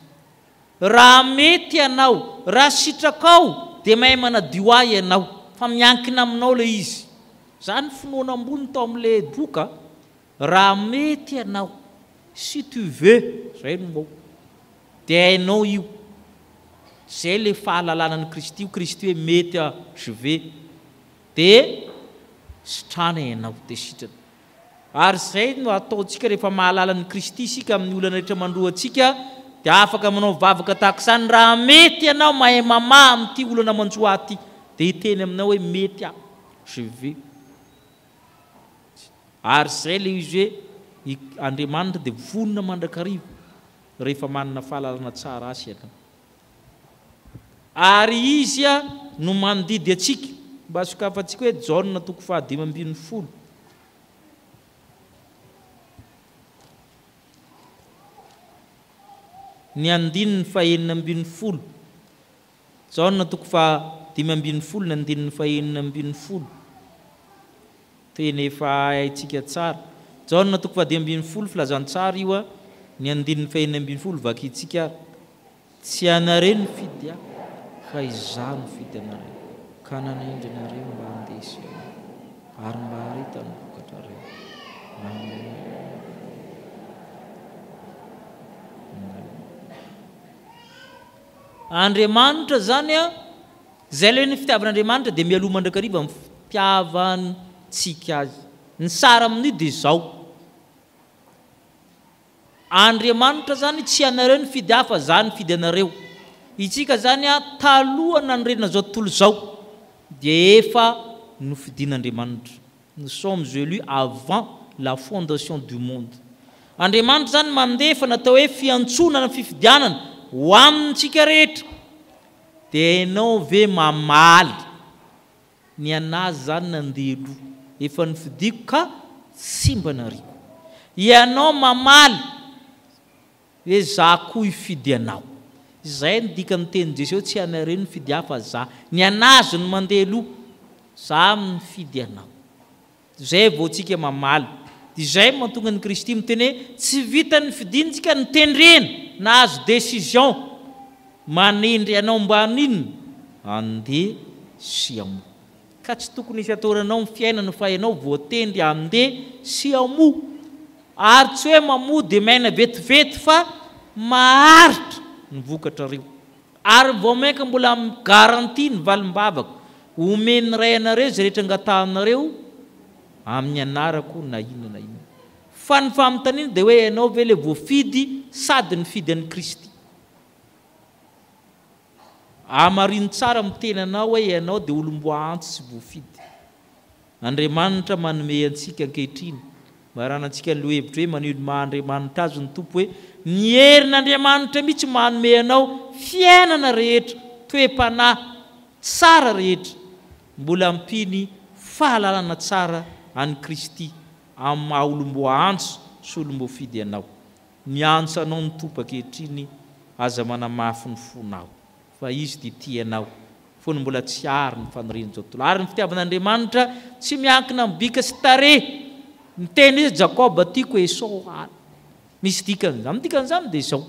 Raha mety ianao, raha sitrakao dia mahay manadio ahy ianao fa miankina aminao ilay izy. Izany finoana ambony tao amin'ilay boka. Raha mety ianao, si tu veux, izay no mot. Dia hainao io. Izay ilay fahalalana an'i Kristy, hoy Kristy hoe mety aho, je vais. Dia sitrana ianao, dia sitrana. Ary izay no ataontsika rehefa mahalala an'i Kristy isika amin'ny olana rehetra mandroa antsika, dia afaka manao vavaka tahaka izany, raha mety ianao mahay mamaha amin'ity olana manjo ahy ity, dia hiteny aminao hoe mety aho, je vais. Ary izay ilay izy hoe i Andriamanitra dia vonona mandrakariva rehefa manana fahalalana tsara Azy ianao. Ary Izy no mandidy antsika. Mba sokafantsika hoe Jaona toko faha-15. Ny andininy faha-16. Jaona toko faha-15 ny andininy faha-16. Teny efa haintsika tsara. Jaona toko faha-15, filazantsara io a, ny andininy faha-16 vakintsika ary. Tsy ianareo no fidy ahy, fa izaho no fidy anareo, ka nanendry anareo mba handeha sy hamoa, ary mba hahareta ny vokatrareo. Amen. Andriamanitra izany a, Izay ilay ny fitiavan'Andriamanitra dia mialoha mandrakariva ny fitiavantsika Azy. Ny sary amin'io dia izao, Andriamanitra izany tsy ianareo nifidy ahy fa za nifidy anareo. Itsika izany taloha nanorenana izao tontolo izao dia efa nofidin'Andriamanitra. Nous sommes élus avant la fondation du monde. Andriamanitra izany mandefa ny atao hoe fiantsoana na fifidianana ho amintsika rehetra. Dia enao ve mamaly? Ny anazy zany nandeha aloha. Efa nofidiko ka tsy mba nariako. Ianao mamaly hoe za koa hifidy anao. Izay no dikan'ny tenin'i Jesosy hoe tsy ianareo no nifidy ahy fa za. Ny anazy no mandeha aloha. Za mifidy anao. Izay vao tsika mamaly. Dia izay no mahatonga an'i Kristy miteny hoe tsy vitan'ny fidiny tsika notendrena, nahazo décision, manendry anao mba haninona? Handeha sy hamoa. Ka tsy tokony hisy ataoranao ny fiainana fa ianao voatendry handeha sy hamoa. Ary tsy hoe mamoa dia miaina vetivety fa maharitra ny vokatrareo. Ary vao mainka mbola mi-garantie ny valim-bavaka, Omen'ny Ray anareo izay rehetra angatahanareo amin'ny anarako na inona na inona. Fa ny fanontaniana dia hoe ianao ve ilay voafidy sady nifidy an'i Kristy? Hamarino tsara amin'ny tenanao hoe ianao dia olom-boaantso sy voafidy. Andriamanitra manome antsika ankehitriny, maranantsika ny lohahevitra hoe maneho ny maha Andriamanitra Azy ny Tompo hoe ny herin'Andriamanitra mihitsy manome anao fiainana rehetra, toe-panahy tsara rehetra, mbola ampiany fahalalana tsara an'i Kristy amin'ny maha olom-boaantso sy olom-boafidy anao. Miantso anao ny Tompo ankehitriny, aza manamafy ny fonao, fa Izy dia tia anao, fony mbola tsy ary ny fanirian'izao tontolo. Ary ny fitiavan'Andriamanitra tsy miankina amin'ny bika sy tarehy. Niteny izy, Jakoba tiako, Esao halako. Misy dikany izany. Ny dikan'izany dia izao,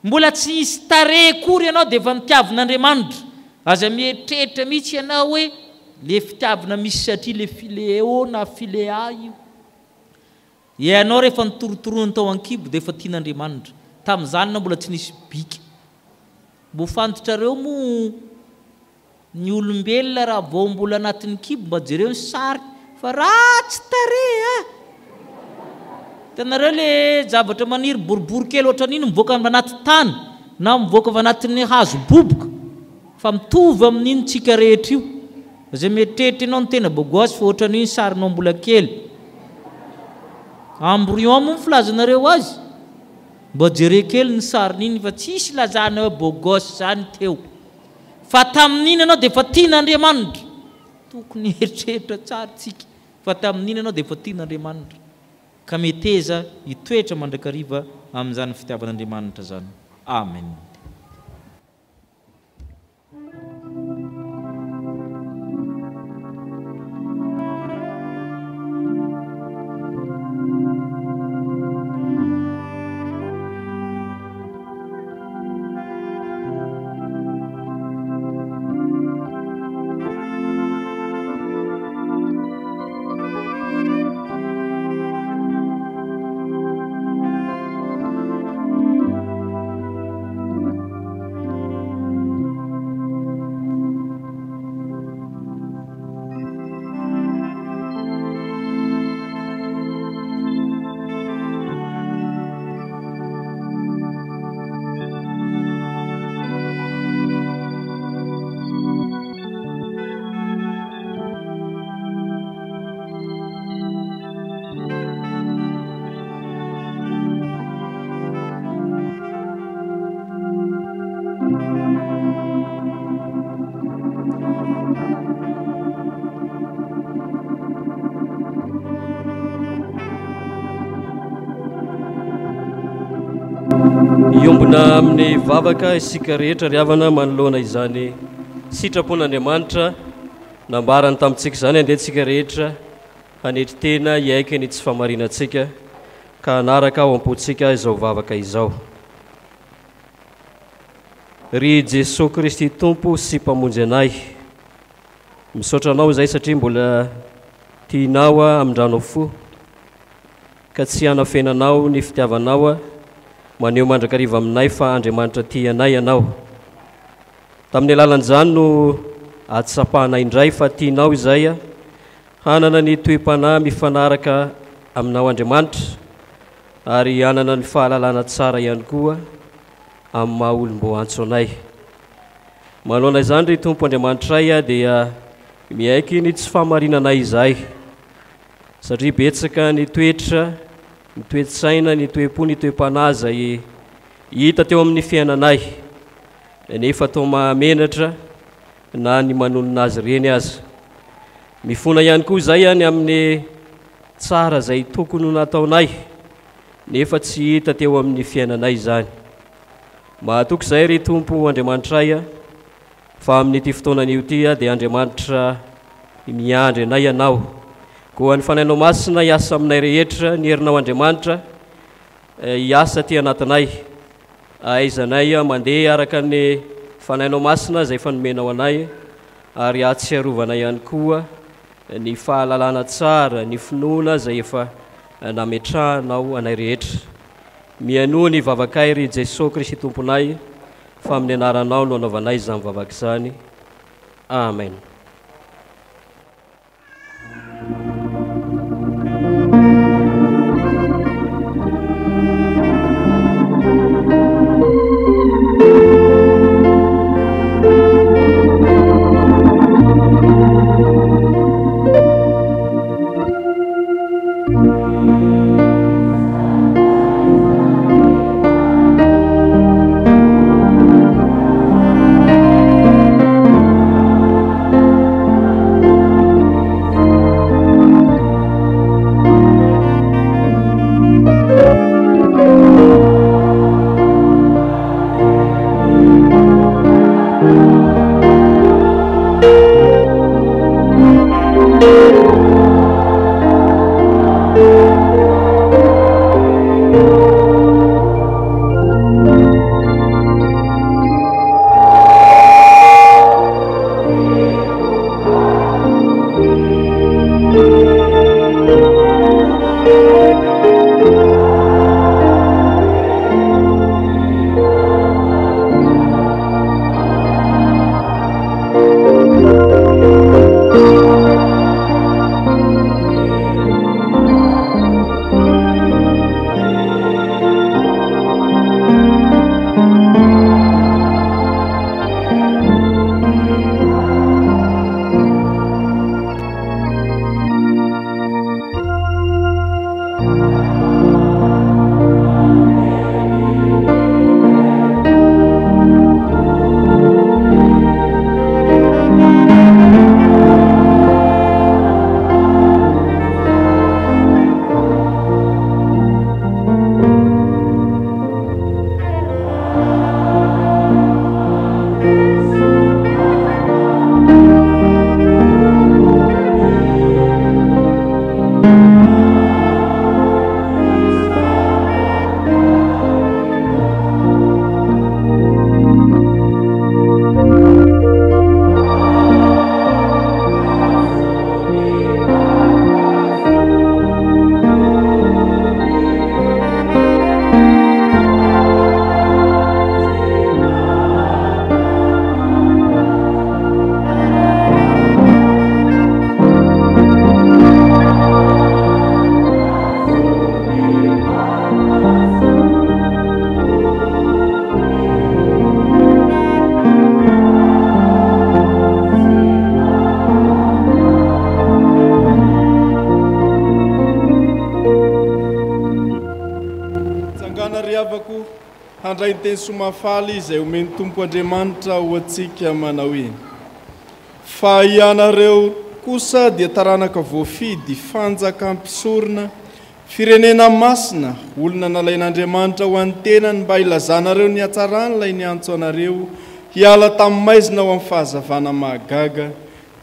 mbola tsy nisy tarehy akory ianao dia efa nitiavin'Andriamanitra. Aza mieritreritra mihitsy ianao hoe le fitiavana misy satria le phileo na philea io. Ianao rehefa notorotoroany tao an-kibo dia efa tian'Andriamanitra. Tamin'izany ianao mbola tsy nisy bika. Mbo fantatrareo moa ny olombelona raha vao mbola anatin'ny kibo mba jereo ny sary fa ratsy tarehy a! Hitanareo le zavatra maniry boribory kely ohatran'iny mivoaka avy anaty tany na mivoaka avy anatin'ny hazo boboka fa mitovy amin'iny tsika rehetra io. Aza mieritreritra ianao ny tena beau gosse fa ohatran'io ny sarinao mbola kely. Embryon moa ny filazanareo azy? Mba jereo kely ny sarin'iny fa tsisy ilazana hoe beau gosse zany teo. Fa tamin'iny ianao dia efa tian'Andriamanitra. Tokony hieritreritra tsara tsika fa tamin'iny ianao dia efa tian'Andriamanitra. Ka meteza hitoetra mandrakariva amin'izany fitiavan'Andriamanitra izany. Amen. Hiombona amin'ny vavaka isika rehetra ry havana manoloana izany sitrapon'Andriamanitra nambarany tamintsika izany. Andeha tsika rehetra hanetry tena hiaiky ny tsy fahamarinantsika ka hanaraka ao am-pontsika izao vavaka izao. Ry Jesoa Kristy Tompo sy Mpamonjy anay, misaotra Anao izahay satria mbola tianao hamindranao fo, ka tsy hanafenanao ny fitiavanao maneho mandrakariva aminay fa Andriamanitra tia anay Ianao. Tamin'ny alalan'izany no ahatsapanay indray fa tianao izay hanana ny toe-panahy mifanaraka aminao Andriamanitra ary hanana ny fahalalana tsara ihany koa amin'ny maha olom-boantso anay. Manoloana izany ry Tompo Andriamanitray dia miaiky ny tsy fahamarinanay izahay satria betsaka ny toetra, ny toe-tsaina, ny toe-po, ny toe-panahy izay hita teo amin'ny fiainanay nefa toa mahamenatra na ny manonona azy ireny aza. Mifona ihany koa izay any amin'ny tsara izay tokony ho nataonay nefa tsy hita teo amin'ny fiainanay izany. Mahatoky izahay ry Tompo Andriamanitray a, fa amin'ity fotoana anio ity dia Andriamanitra miandry anay Ianao. Koa ny Fanahinao Masina hiasa aminay rehetra, ny herinao Andriamanitra hiasa aty anatinay. Ahaizanay mandeha araka ny Fanahinao Masina izay efa nomenao anay ary hahatsiarovanay ihany koa ny fahalalana tsara, ny finoana izay efa nametrahanao anay rehetra. Mihainoa ny vavakay ry Jesoa Kristy Tomponay, Fa amin'ny anaranao no anaovanay izany vavaka izany. Amen. Mitsangàna ry havako, handray ny teny soa mahafaly izay omen'ny Tompo Andriamanitra ho antsika manao hoe, Fa ianareo kosa dia taranaka voafidy, fanjaka mpisorona, Firenena masina, olona nalain'Andriamanitra ho an'ny tenany mba hilazanareo ny hatsaran'ilay niantso anareo hiala tamin'ny maizina ho amin'ny fahazavana mahagaga,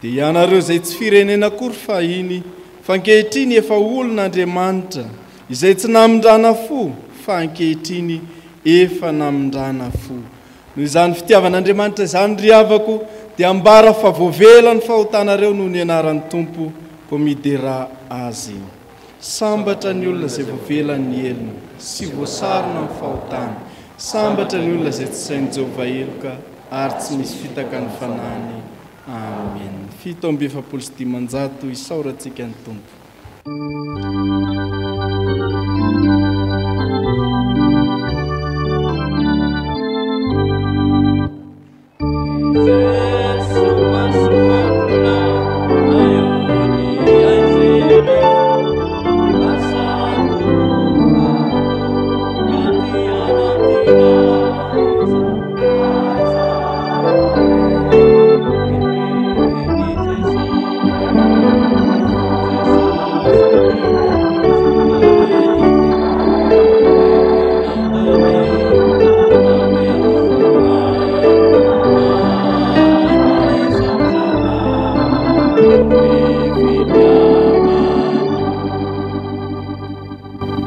dia ianareo izay tsy firenena akory fahiny, fa ankehitriny efa olon'Andriamanitra, izay tsy namindrana fo, fa ankehitriny efa namindrana fo. Noho izany fitiavan'Andriamanitra izany, ry havako, dia ambara fa voavela ny fahotanareo noho ny anaran'ny Tompo, koa miderà Azy. Sambatra ny olona izay voavela ny helony sy voasarona amin'ny fahotany. Sambatra ny olona izay tsy sain'i Jehovah heloka ary tsy misy fitaka ny fanahiny. Amen. 547 Isaorantsika ny Tompo.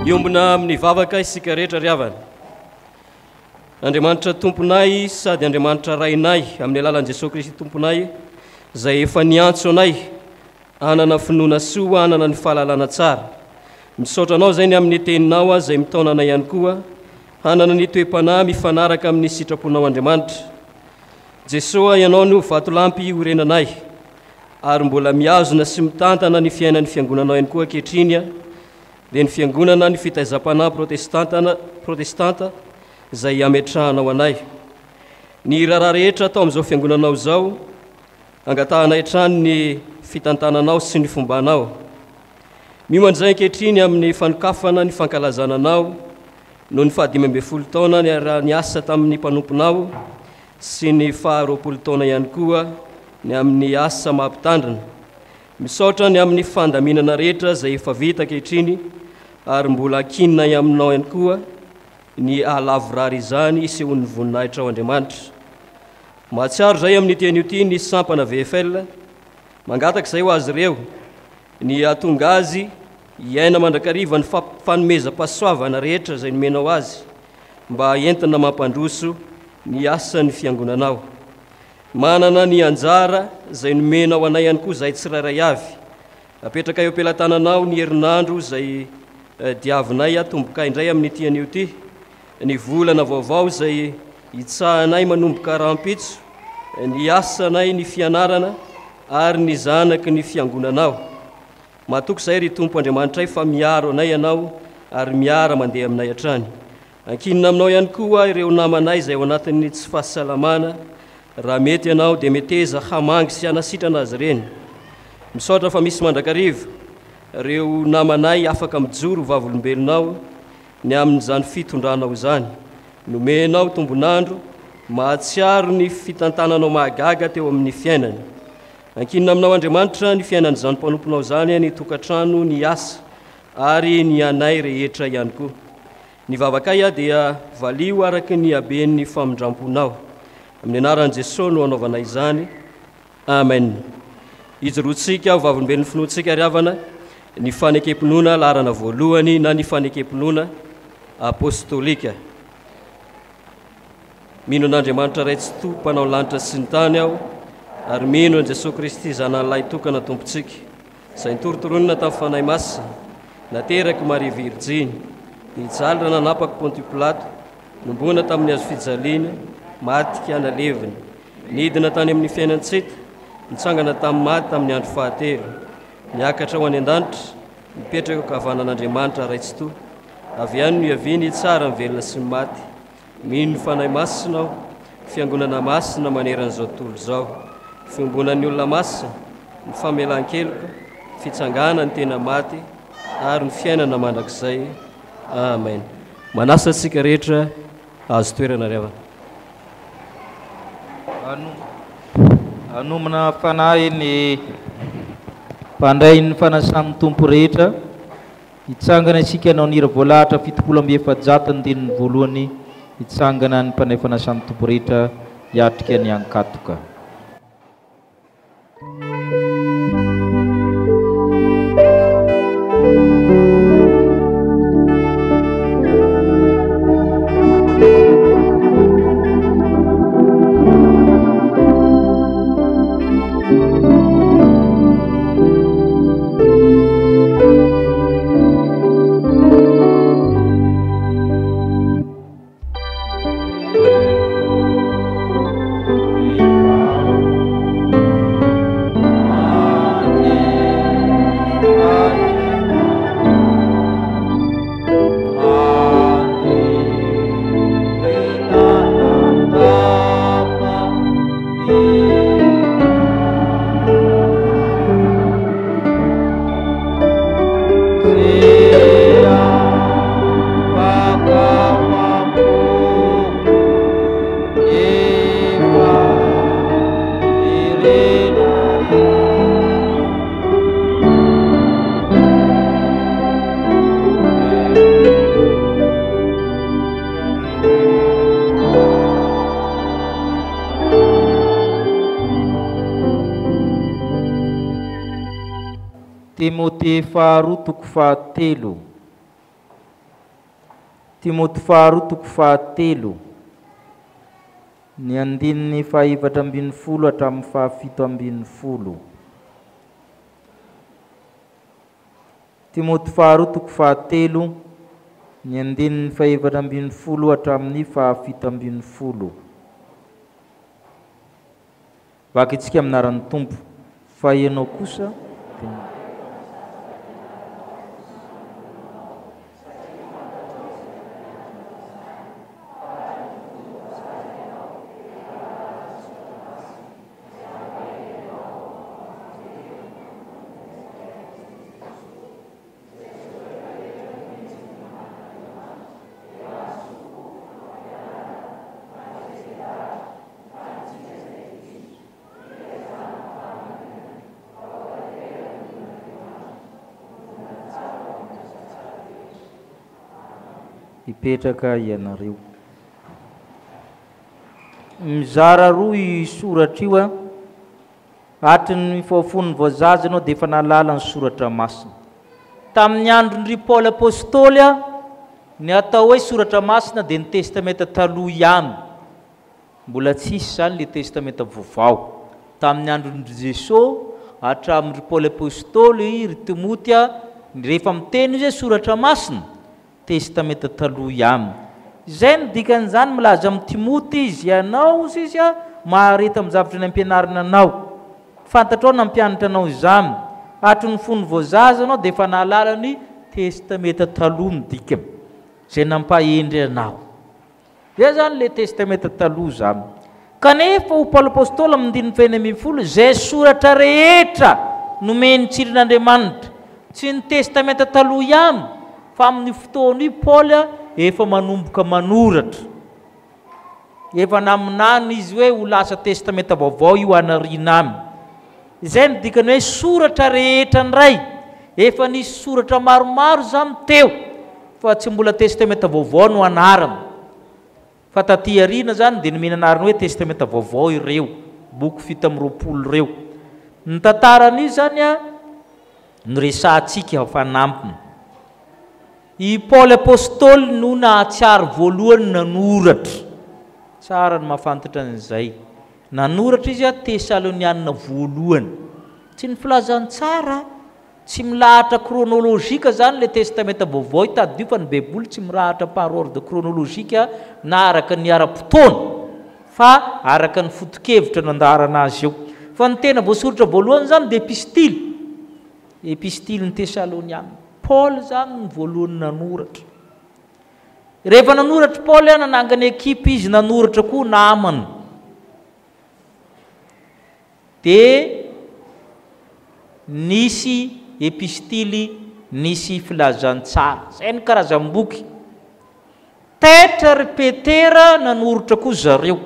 Hiombona amin'ny vavaka isika rehetra ry havana. Andriamanitra Tomponay sady Andriamanitra Rainay amin'ny alalan'i Jesoa Kristy Tomponay izay efa niantso anay hanana finoana soa hanana ny fahalalana tsara. Misaotra anao izay ny amin'ny teninao izay mitaona anay ihany koa. hanana ny toe-panahy mifanaraka amin'ny sitraponao Andriamanitra. Jesoa, Ianao no vatolampy iorenanay, ary mbola mihazona sy mitantana ny fiainan'ny Fiangonanao ihany koa ankehitriny, dia ny Fiangonana ny fitaizam-panahy protestantana, protestanta izay ametrahanao anay. Ny raharaha rehetra atao amin'izao Fiangonanao izao, angatahanay hatrany ny fitantananao sy ny fombanao. Miomana izay ankehitriny amin'ny fanokafana ny fankalazana anao noho ny faha-15 taona niaraha-niasa tamin'ny mpanomponao sy ny faha-20 taona ihany koa ny amin'ny asa maha-mpitandrina. Misaotra ny amin'ny fandaminana rehetra izay efa vita ankehitriny ary mbola ankininay aminao ihany koa ny hahalavorary izany hisehoan'ny voninahitrao Andriamanitra. Mahatsiaro izay amin'ity anio ity ny sampana VFL, mangataka izay ho azy ireo Ny hahatonga azy hiaina mandrakariva ny fanomezam-pahasoavana rehetra izay nomenao azy mba entina mampandroso ny asan'ny Fiangonanao. Manana ny anjara izay nomenao anay ihany koa izahay tsirairay avy. Apetraka eo am-pelatananao ny herinandro izay diavinay hatomboka indray amin'ity anio ity, ny volana vaovao izay hitsahanay manomboka rahampitso, ny asanay, ny fianarana ary ny zanaky ny fiangonanao. Matoky izahay, ry Tompo Andriamanitray, fa miaro anay Ianao ary miara mandeha aminay hatrany. Ankinina aminao ihany koa ireo namanay izay ao anatin'ny tsy fahasalamana. Raha mety Ianao dia meteza hamangy sy hanasitrana azy ireny. Misaotra fa misy mandrakariva ireo namanay afaka mijoro ho vavolombelonao ny amin'izany fitondranao izany. Nomenao tombon'andro, mahatsiaro ny fitantananao mahagaga teo amin'ny fiainany. Ankinina aminao Andriamanitra ny fiainan'izany mpanomponao izany, ny tokantrano, ny asa ary ny anay rehetra ihany koa. Ny vavakay dia valio araka ny haben'ny famindramponao. Amin'ny anaran'i Jesoa no anaovana izany. Amen. Ijoroantsika ho vavolombelon'ny finoantsika ry havana ny fanekem-pinoana laharana voalohany na ny fanekem-pinoana apostolika. Mino an'Andriamanitra Ray Tsitoha Mpanao lanitra sy ny tany aho ary mino an'i Jesoa Kristy Zanany Lahy Tokana Tompontsika, izay nitorontoronina tamin'ny Fanahy Masina, naterak'i Maria Virjiny, nijaly raha nanapaka Pontio Pilato, nomboana tamin'ny hazo fijaliana, maty ka nalevina, Nidina tany amin'ny fiainan-tsita, nitsangana tamin'ny maty tamin'ny andro fahatelo, niakatra ho any an-danitra, mipetraka eo ankavanan'Andriamanitra Ray Tsitoha. Avy any no hiaviany hitsara ny velona sy ny maty. Mino ny Fanahy Masina aho, Fiangonana masina manerana izao tontolo izao, fiombonan'ny olona masina, ny famelan-keloka, ny fitsanganan'ny tena maty ary ny fiainana mandrakizay. Amen. Manasa antsika rehetra hahazo toerana ry havana. Hanomana fanahy ny mpandray ny fanasan'ny Tompo rehetra. Hitsangana isika hanao ny hira voalahatra 470 andininy voalohany. Hitsangana ny mpandray fanasan'ny Tompo rehetra hiatrika ny ankatoka. Timoty faharoa toko fahatelo. Timoty faharoa toko fahatelo. Ny andininy faha-14 hatramin'ny faha-17. Timoty faharoa toko fahatelo. Ny andininy fahefatra ambin'ny folo hatramin'ny faha-17. Vakintsika amin'ny anaran'ny Tompo. Fa ianao kosa dia. Hipetraka ianareo. Mizara roa io soratra io a. Hatry ny vao fony vao zaza ianao dia efa nahalala ny soratra masina. Tamin'ny andron-dry Paoly Apostoly, ny atao hoe soratra masina dia ny Testamenta Taloha ihany. Mbola tsisy izany ilay Testamenta Vaovao. Tamin'ny andron-dry Jeso, hatramin-dry Paoly Apostoly, ry Timoty, rehefa miteny izy hoe soratra masina, Testamenta Taloha ihany. Izay no dikan'izany, milaza amin'i Timoty izy, ianao, hozy izy, mahareta amin'ny zavatra nampianarina anao. Fantatrao nampianatra anao izany. Hatry ny fony vao zaza ianao dia efa nahalala ny Testamenta Taloha ny dikany, izay nampahendry anao. Izay izany ilay Testamenta Taloha izany. Kanefa ho Paoly Apostoly amin'ny andininy faha-16, izay soratra rehetra nomen'ny tsirin'Andriamanitra, tsy ny Testamenta Taloha ihany, fa amin'io fotoana io Paoly efa manomboka manoratra. Efa naminany izy hoe ho lasa Testamenta Vaovao io anariana any. Izay no dikany hoe soratra rehetra indray. Efa nisy soratra maromaro izany teo, fa tsy mbola Testamenta Vaovao no anarany. Fa taty aoriana izany dia nomena anarana hoe Testamenta Vaovao ireo boky 27 ireo. Ny tantaran'io izany no resahantsika ho fanampiny. I Paoly Apostoly no nahatsiaro voalohany nanoratra. Tsara ny mahafantatra an'izay. Nanoratra izy Tesalonianina voalohany. Tsy ny filazantsara, tsy milahatra chronologique izany ilay Testamenta Vaovao, tadidio fa ny Baiboly tsy mirahatra par ordre chronologique na araka ny ara-potoana fa araka ny foto-kevitra nandaharana azy eo. Fa ny tena voasoratra voalohany izany dia epistily, Epistilin'ny Tesalonianina. Paoly izany no voalohany nanoratra. Rehefa nanoratra Paoly, nanangana ekipa izy nanoratra koa namany. Dia nisy epistily, nisy filazantsara. Izay ny karazam-boky. Taitra ry Petera nanoratra koa zareo.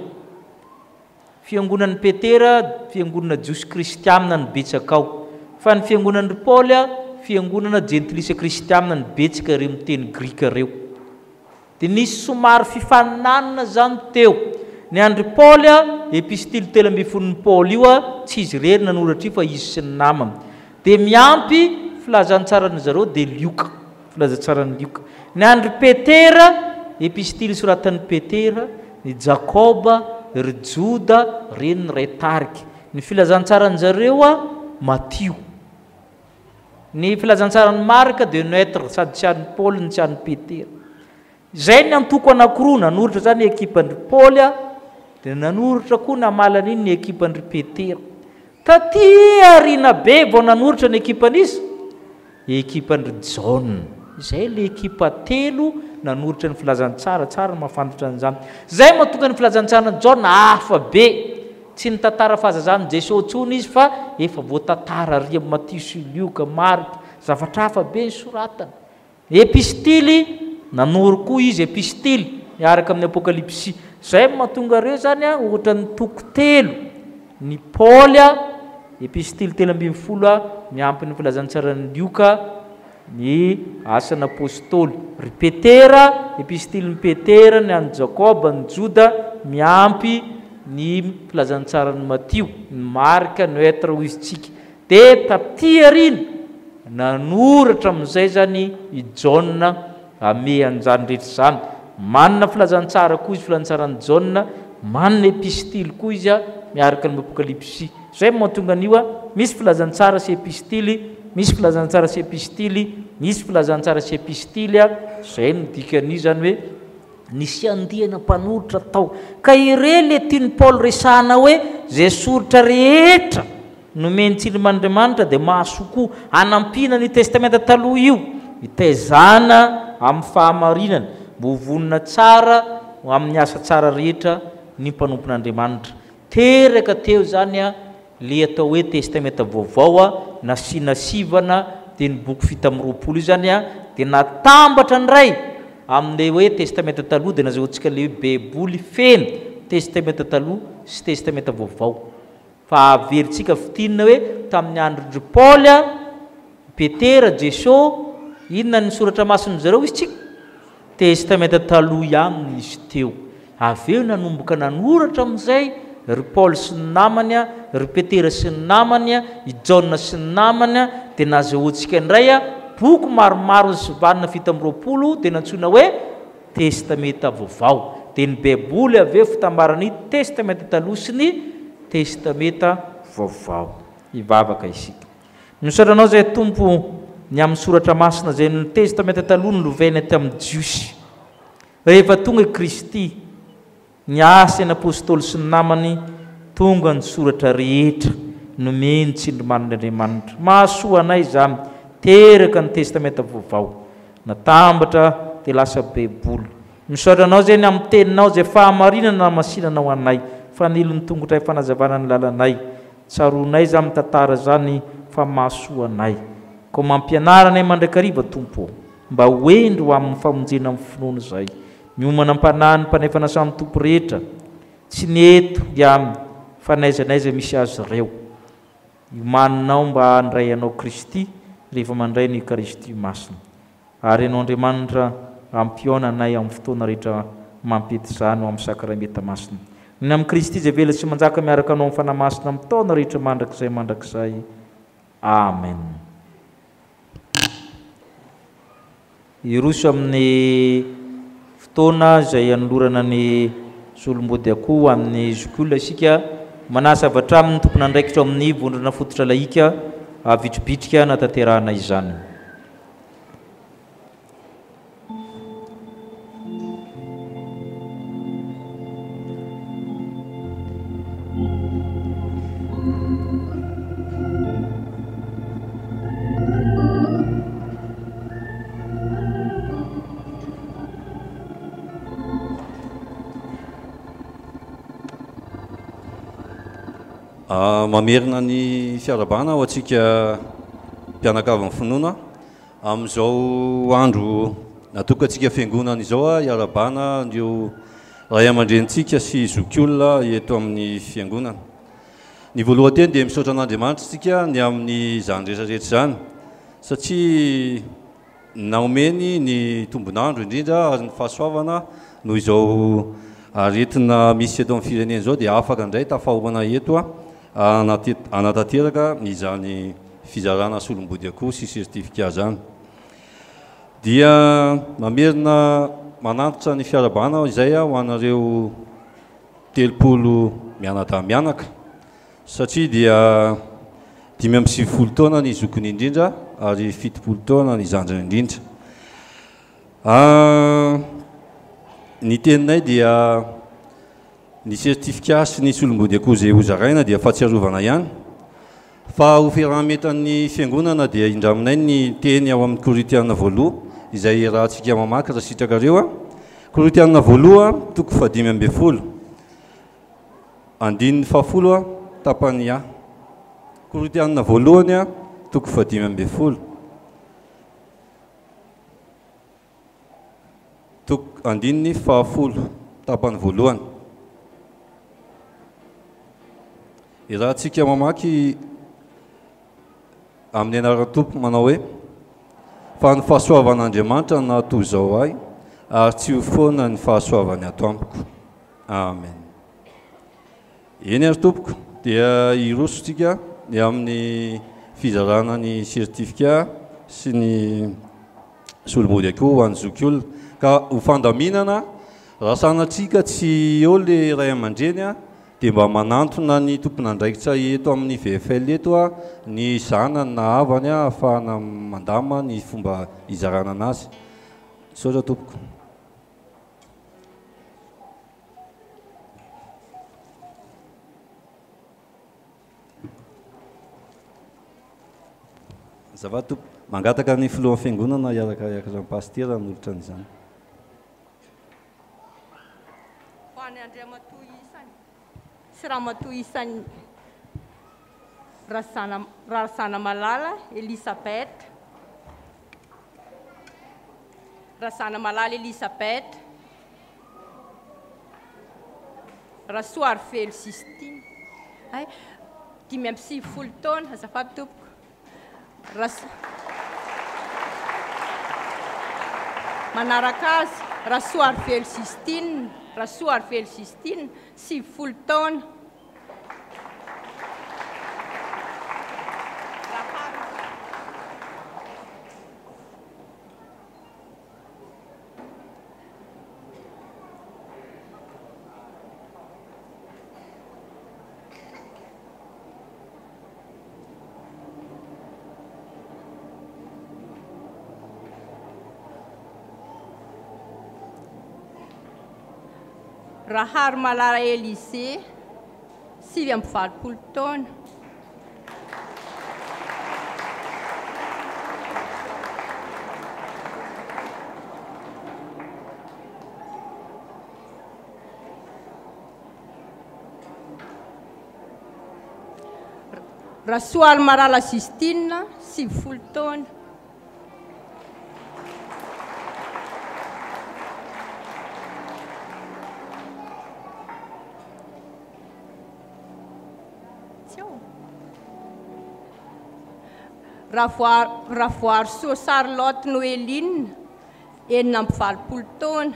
Fiangonan'i Petera, fiangonana jiosy kristianina no betsaka ao. Fa ny fiangonan-dry Paoly, fiangonana jentilisa kristianina no betsaka ireo miteny grika ireo. Dia nisy somary fifaninanana izany teo. Ny an-dry Paoly, epistily 13-n'i Paoly io, tsy izy irery nanoratra io fa izy sy ny namany. Dia miampy filazantsaran-dry zareo dia Lioka. Filazantsaran'i Lioka. Ny an-dry Petera, epistily soratan'i Petera, ny Jakoba, ry Joda, ireny ny iray tarika. Ny filazantsaran-jareo, Matio. Ny filazantsaran'i Marka dia neutre, sady tsy an'i Paoly no tsy an'i Petera. Izay ny antoko anankiroa, nanoratra izany ny ekipan-dry Paoly, dia nanoratra koa namaly an'iny ny ekipan-dry Petera. Taty aoriana be vao nanoratra ny ekipan'iza? Ekipan-dry Jaona. Izay ilay ekipa telo nanoratra ny filazantsara, tsara ny mahafantatra an'izany. Izay no mahatonga ny filazantsaran'i Jaona hafa be. Tsy nitantara fahazazan'i Jesosy intsony izy fa efa voatantara ary amin'i Matio sy Lioka, Marka, zavatra hafa be ny soratany. Epistily, nanoro koa izy epistily miaraka amin'ny Apokalypsy. Izay no mahatonga ireo izany ohatran'ny toko telo, ny Paoly, epistily 13 miampy ny filazantsaran'i Lioka, ny asan'ny Apostoly. Ry Petera, epistilin'i Petera, ny an'i Jakoba, ny Joda, miampy ny filazantsaran'i Matio, ny Marka, neutre hoy izy tsika. Dia taty aoriana, nanoratra amin'izay izany i Jaona hamehy an'izany rehetra izany. Manana filazantsara koa izy, filazantsaran'i Jaona, manana epistily koa izy miaraka amin'ny Apokalypsy. Izay no mahatonga an'io, misy filazantsara sy epistily, Misy filazantsara sy epistily, misy filazantsara sy epistily, izay no dikan'io izany hoe nisy andiana mpanoratra tao. Ka ireny le tian'i Paoly resahana hoe izay soratra rehetra nomen'ny tsindrimandriamanitra dia mahasoa koa hanampiana an'io Testamenta Taloha io, hitaizana amin'ny fahamarinana, mba ho vonona tsara ho amin'ny asa tsara rehetra ny mpanompon'Andriamanitra. Teraka teo izany le atao hoe Testamenta Vaovao nasiana sivana dia ny boky 27 io izany dia natambatra indray amin'ilay hoe Testamenta Taloha dia nazahoantsika ilay hoe Baiboly feno, Testamenta Taloha sy Testamenta Vaovao. Fa averintsika fintinina hoe tamin'ny andron-dry Paoly, Petera, Jeso, inona ny soratra masin-dry zareo hoy isika? Testamenta Taloha ihany no nisy teo. Avy eo nanomboka nanoratra amin'izay ry Paoly sy ny namany, ry Petera sy ny namany, i Jaona sy ny namany, dia nazahoantsika indray boky maromaro nosivanina 27 dia nantsoina hoe Testamenta Vaovao. Dia ny Baiboly avy eo fitambaran'ny Testamenta Taloha sy ny Testamenta Vaovao. Hivavaka isika. Misaotra Anao izahay Tompo ny amin'ny Soratra Masina izay ny Testamenta Taloha nolovaina tamin'ny Jiosy. Rehefa tonga i Kristy, ny asa ny Apostoly sy ny namany, tonga ny soratra rehetra nomeny tsindrimandrin'Andriamanitra. Mahasoa anay izany, teraka ny Testamenta Vaovao. Natambatra dia lasa Baiboly. Misaotra Anao izay ny amin'ny Teninao izay fahamarinana nahamasinanao anay, fanilon'ny tongotray fanazavana ny lalanay. Tsaroanay izany mitantara izany fa mahasoa anay. Koa mampianara anay mandrakariva Tompo ô, mba ho hendry ho amin'ny famonjena amin'ny finoana izay. Miomana am-panahy ny mpanay fanasan'ny Tompo rehetra, tsy ny eto ihany fa n'aiza n'aiza misy azy ireo. Iomaninao mba handray anao Kristy rehefa mandray ny Eucharistie Masina. Ary Ianao Andriamanitra hampihaona anay amin'ny fotoana rehetra mampety izany ho amin'ny Sakramenta Masina. Ny amin'i Kristy izay velona sy manjaka miaraka anao amin'ny Fanahy Masina amin'ny taona rehetra mandrakizay mandrakizay. Amen. Hiroso amin'ny fotoana izay hanolorana ny solombody akoho ho an'ny zokiolona isika. Manasa avy hatrany ny tompon'andraikitra ao amin'ny Vondrona Fototra Lahika havitribitrika hanatanterahana izany. Mamerina ny fiarahabana ho antsika mpianakavin'ny finoana amin'izao andro natokantsika fiangonana izao hiarahabana ireo ray aman-drenintsika sy zokiolona eto amin'ny fiangonana. Ny voalohan-teny dia misaotra an'Andriamanitra isika ny amin'izany rehetra rehetra izany satria Naomeny ny tombon'andro indrindra ary ny fahasoavana noho izao aretina misy eto amin'ny firenena izao dia afaka indray tafahoana eto hanatanteraka izany fizarana solombody akoho sy certificat izany. Dia mamerina manantitra ny fiarahabana aho izay ho anareo 30 mianadahy mianaka. Satria dia 95 taona ny zokiny indrindra ary 70 taona ny zandriny indrindra. Ny teninay dia ny certificat sy ny solombody akoho izay hozaraina dia fahatsiarovana ihany. Fa ho fiaraha-mientan'ny fiangonana dia indraminay ny teny ao amin'ny Korintiana voaloha izay iarahantsika mamaky raha sitrakareo. Korintiana voaloha toko fahadimy ambin'ny folo. Andininy fahafolo a, tapany A. Korintianina voalohany a, toko fahadimy ambin'ny folo. Toko, andininy fahafolo, tapany voalohany. Iarahantsika mamaky amin'ny anaran'ny Tompo manao hoe, Fa ny fahasoavan'Andriamanitra no nahatoa izao ahy, ary tsy ho foana ny fahasoavany ato amiko. Amen. Eny ary tompoko, dia hiroso tsika ny amin'ny fizarana ny certificat sy ny solombody akoho ho an'ny zokiolona. Ka ho fandaminana, raha sanatria ka tsy eo le ray aman-dreny a, dia mba manantona ny tompon'andraikitra eto amin'ny VFL eto ny zanany na havany ahafahana mandama ny fomba hizarana anazy. Misaotra tompoko. Azafady tompoko, mangataka ny filohan'ny fiangonana hiaraka hiakatra amin'ny pasitera hanolotra an'izany. Ho an'i Andriamatoa isany sy Ramatoa isany Razana Razanamalala Elisabeth Razanamalala Elisabeth Rasoarivelo Justine hay 95 taona azafady tompoko Rasoa Manaraka azy, Rasoarivelo Justine, Rasoarivelo Justine, 90 taona. Raharimalala Elysée, 89 taona. Rasoalimalala Justine, 90 taona. Tsy ao. Ravoarisoa Charlotte Noeline, 86 taona.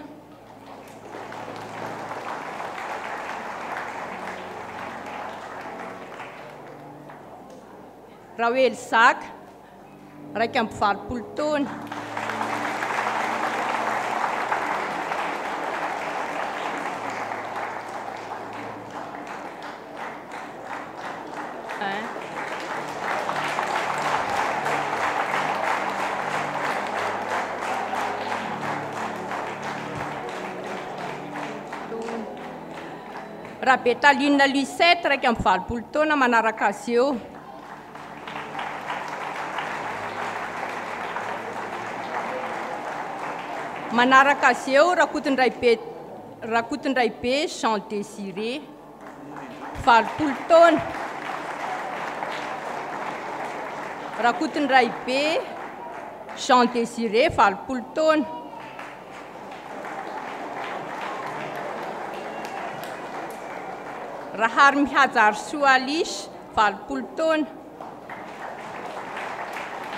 Raoely Zaka, 81 taona. Rabetaline Lucette, 81 taona, manaraka azy eo. Manaraka azy eo Rakotondraibe, Rakotondraibe Jean Désiré, 80 taona. Rakotondraibe Jean Désiré, 80 taona. Raharimihajarisoa Alice, 80 taona.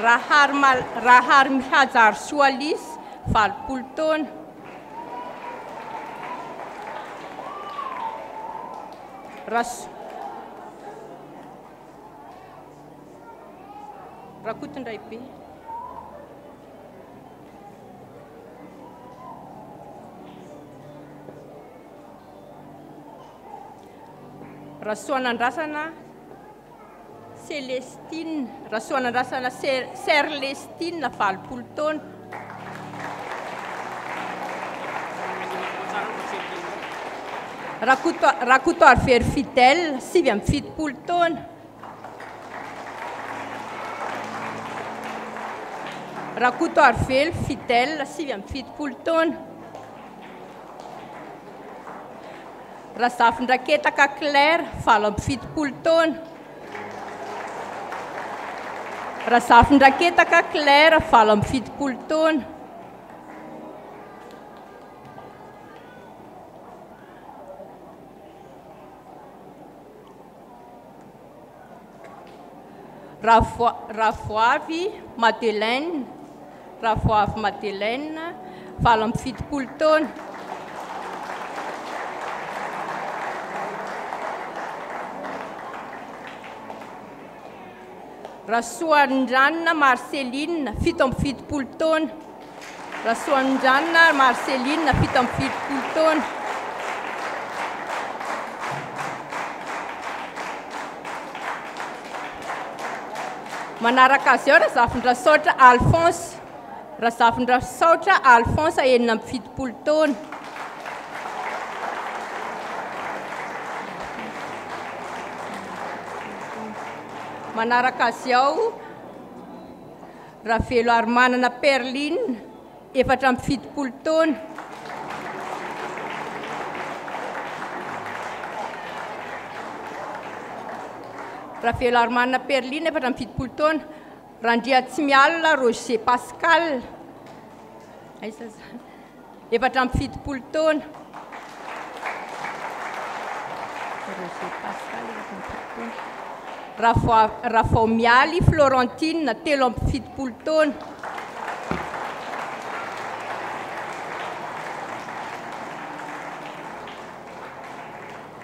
Raharimihajarisoa Alice, 80 taona. Rakotondraibe. Rasoanandrasana Célestine, Rasoanandrasana Serlestine, 80 taona. Rakotoarivelo Fidèle, 79 taona. Rakotoarivelo Fidèle, 79 taona. Razafindraketaka Claire, 78 taona. Razafindraketaka Claire, 78 taona. Ravoavy Madeleine, Ravoavy Madeleine, 78 taona. Rasoanindranona Marceline, 77 taona. Rasoanindranona Marceline, 77 taona. Manaraka azy eo Razafindrasaotra Alphonse, Razafindrasaotra Alphonse 76 taona. Manaraka azy ao Raveloarimanana Perline, 74 taona. Raveloarimanana Perline, 74 taona. Randriatsimialona Roger Pascal, aiza zany? 74 taona. Roger Pascal, 74 taona. Ravaomialy Florentine, 73 taona.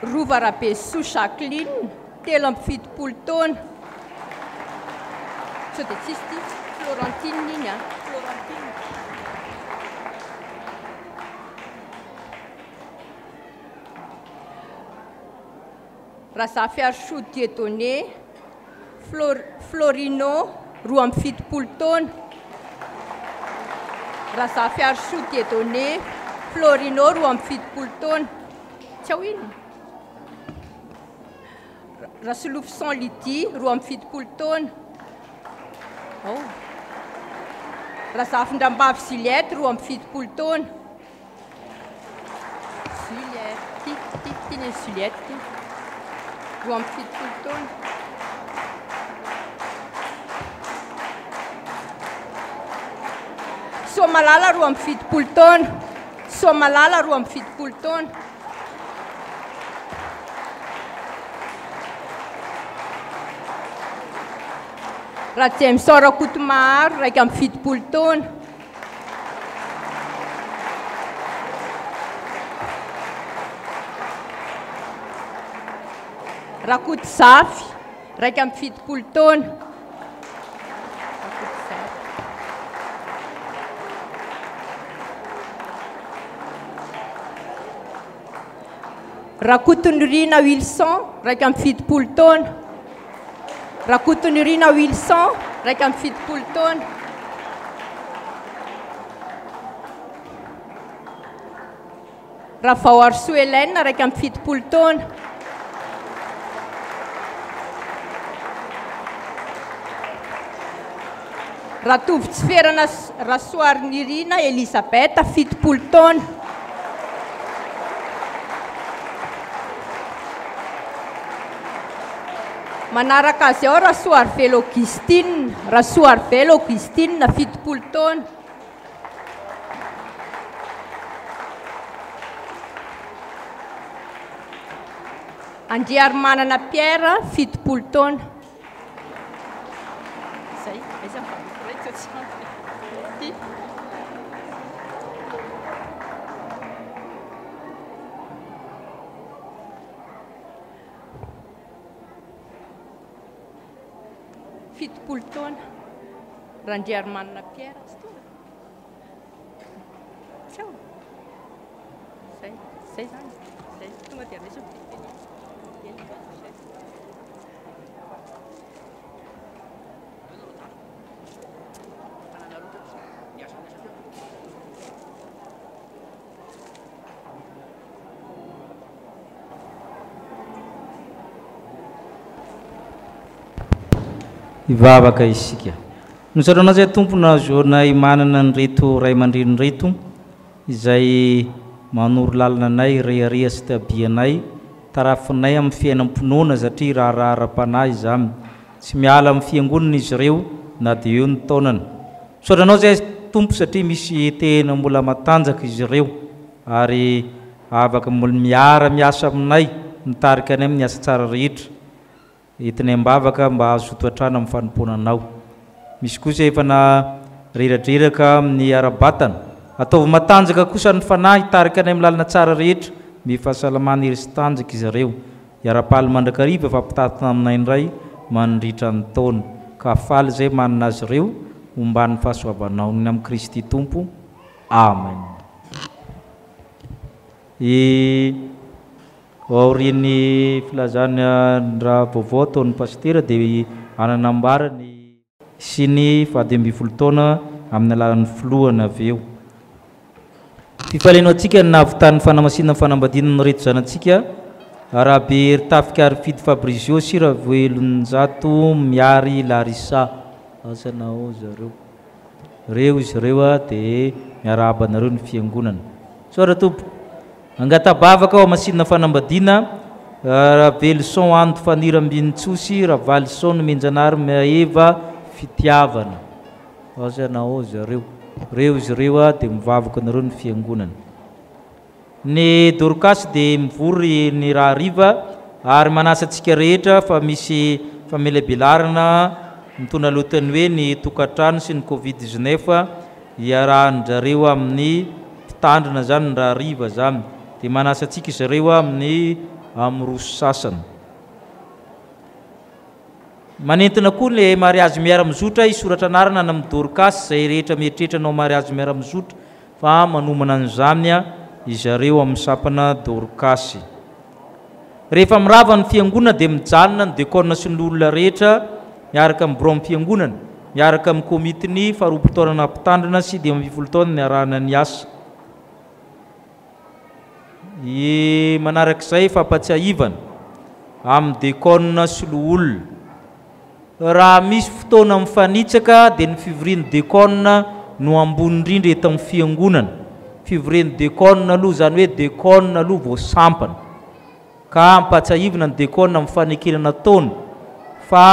Rova Rabesoa Jacqueline, 73 taona. Sao dia tsisy ity Florentine iny a. Florentine. Razafiarisoa Dieudonné, Florino, 72 taona. Razafiarisoa Dieudonné, Florino, 72 taona. Tsy ao iny. Rasolofison Lydie, 72 taona. Ao. Razafindrambavy Juliette, 72 taona. Juliette, ty, ty, ty ny Juliette ty. 72 taona. Soamalala, 72 taona. Soamalala, 72 taona. Rajameson Rakotomaharo, 71 taona. Rakotozafy, 71 taona. Rakotonirina Wilson, 71 taona. Rakotonirina Wilson, 71 taona. Ravaoarisoa Hélène, 71 taona. Ratovotsiferana Rasoarinirina Elisabeth, 70 taona. Manaraka azy ao Rasoarivelo Augustine, Rasoarivelo Augustine, 70 taona. Andriarimanana Pierre, 70 taona. Zay, aiza ny valopy iray tsy ampy. Ty. 70 taona. Randriarimanana Pierre, tsy tonga. Tsy ao. Zay, zay zany. Zay, tonga dia raiso ny fitenenana. Hivavaka isika. Misaotra anao izay Tompo nahazoanay manana an'ireto ray aman-dreny ireto izay manoro lalana anay, rehareha sy tabianay, tarafinay amin'ny fiainam-pinoana satria raharaha ara-panahy izany. Tsy miala amin'ny fiangonana izy ireo na dia eo ny taonany. Misaotra anao izay Tompo satria misy tena mbola matanjaka izy ireo ary afaka mbola miara-miasa aminay, mitarika anay amin'ny asa tsara rehetra. Entinay am-bavaka mba hazoto hatrany amin'ny fanompoana Anao. Misy kosa efa na reradreraka amin'ny ara-batana. Ataovy matanjaka kosa ny fanahy hitarika anay amin'ny lalana tsara rehetra. Omeo fahasalamana hery sy tanjaka izy ireo. Hiara-paly mandrakariva hifampitatona aminay indray mandritra ny taona. Ka faly izay manana azy ireo homban'ny fahasoavanao. Ny amin'i Kristy Tompo. Amen. I. Aorian'ny filazana ny raha vaovao ataon'ny pasitera dia hanana ambara ny. sy ny faha-15 taona amin'ny alalan'ny filohany avy eo. Fifaliana ho antsika ny nahavitan'ny fanamasinana ny fanambadiana an'ireto zanatsika, Rabeheritafika Harifidy Fabrizio sy Ravelonjato Miary Larissa. Asa na ao zareo. Reo izy ireo dia miarahaba anareo ny fiangonana. Misaotra tompoko. Angata-bavaka ao Masinina fanambadiana, Raveloson Ando Faniry Ambinintsoa sy Ravalison Nomenjanahary Maeva Fitiavana. Asa na ao zareo. Reo izy ireo dia mivavaka anareo ny fiangonana. Ny Dorcas dia mivory ny rahariva ary manasa antsika rehetra fa misy famelabelarana mitondra lohateny hoe ny tokantrano sy ny covid 19 iarahan-drareo amin'ny mpitandrina zany ny rahariva zany dia manasa antsika izareo amin'ny amin'ny roa sy sasany. Manentana koa ny mariazy miara-mizotra hisoratra anarana any amin'ny Dorcas izay rehetra mieritreritra hanao mariazy miara-mizotra fa manomana an'izany izareo amin'ny sampana Dorkasy. Rehefa mirava ny fiangonana dia mijanona ny dekona sy ny olona rehetra miaraka amin'ny biraon'ny fiangonana, miaraka amin'ny komitin'ny faharoapolo taona nampitandrina sy 15 taona niarahana niasa. Ny manarak'izay fampatsiahivana amin'ny dekona sy loholona. Raha misy fotoana mifanitsaka dia ny fivorian'ny dekona no ambony indrindra eto amin'ny fiangonana. Fivorian'ny dekona aloha, izany hoe dekona aloha vao sampana. Ka ampatsiahivina ny dekona amin'ny fanekena nataony fa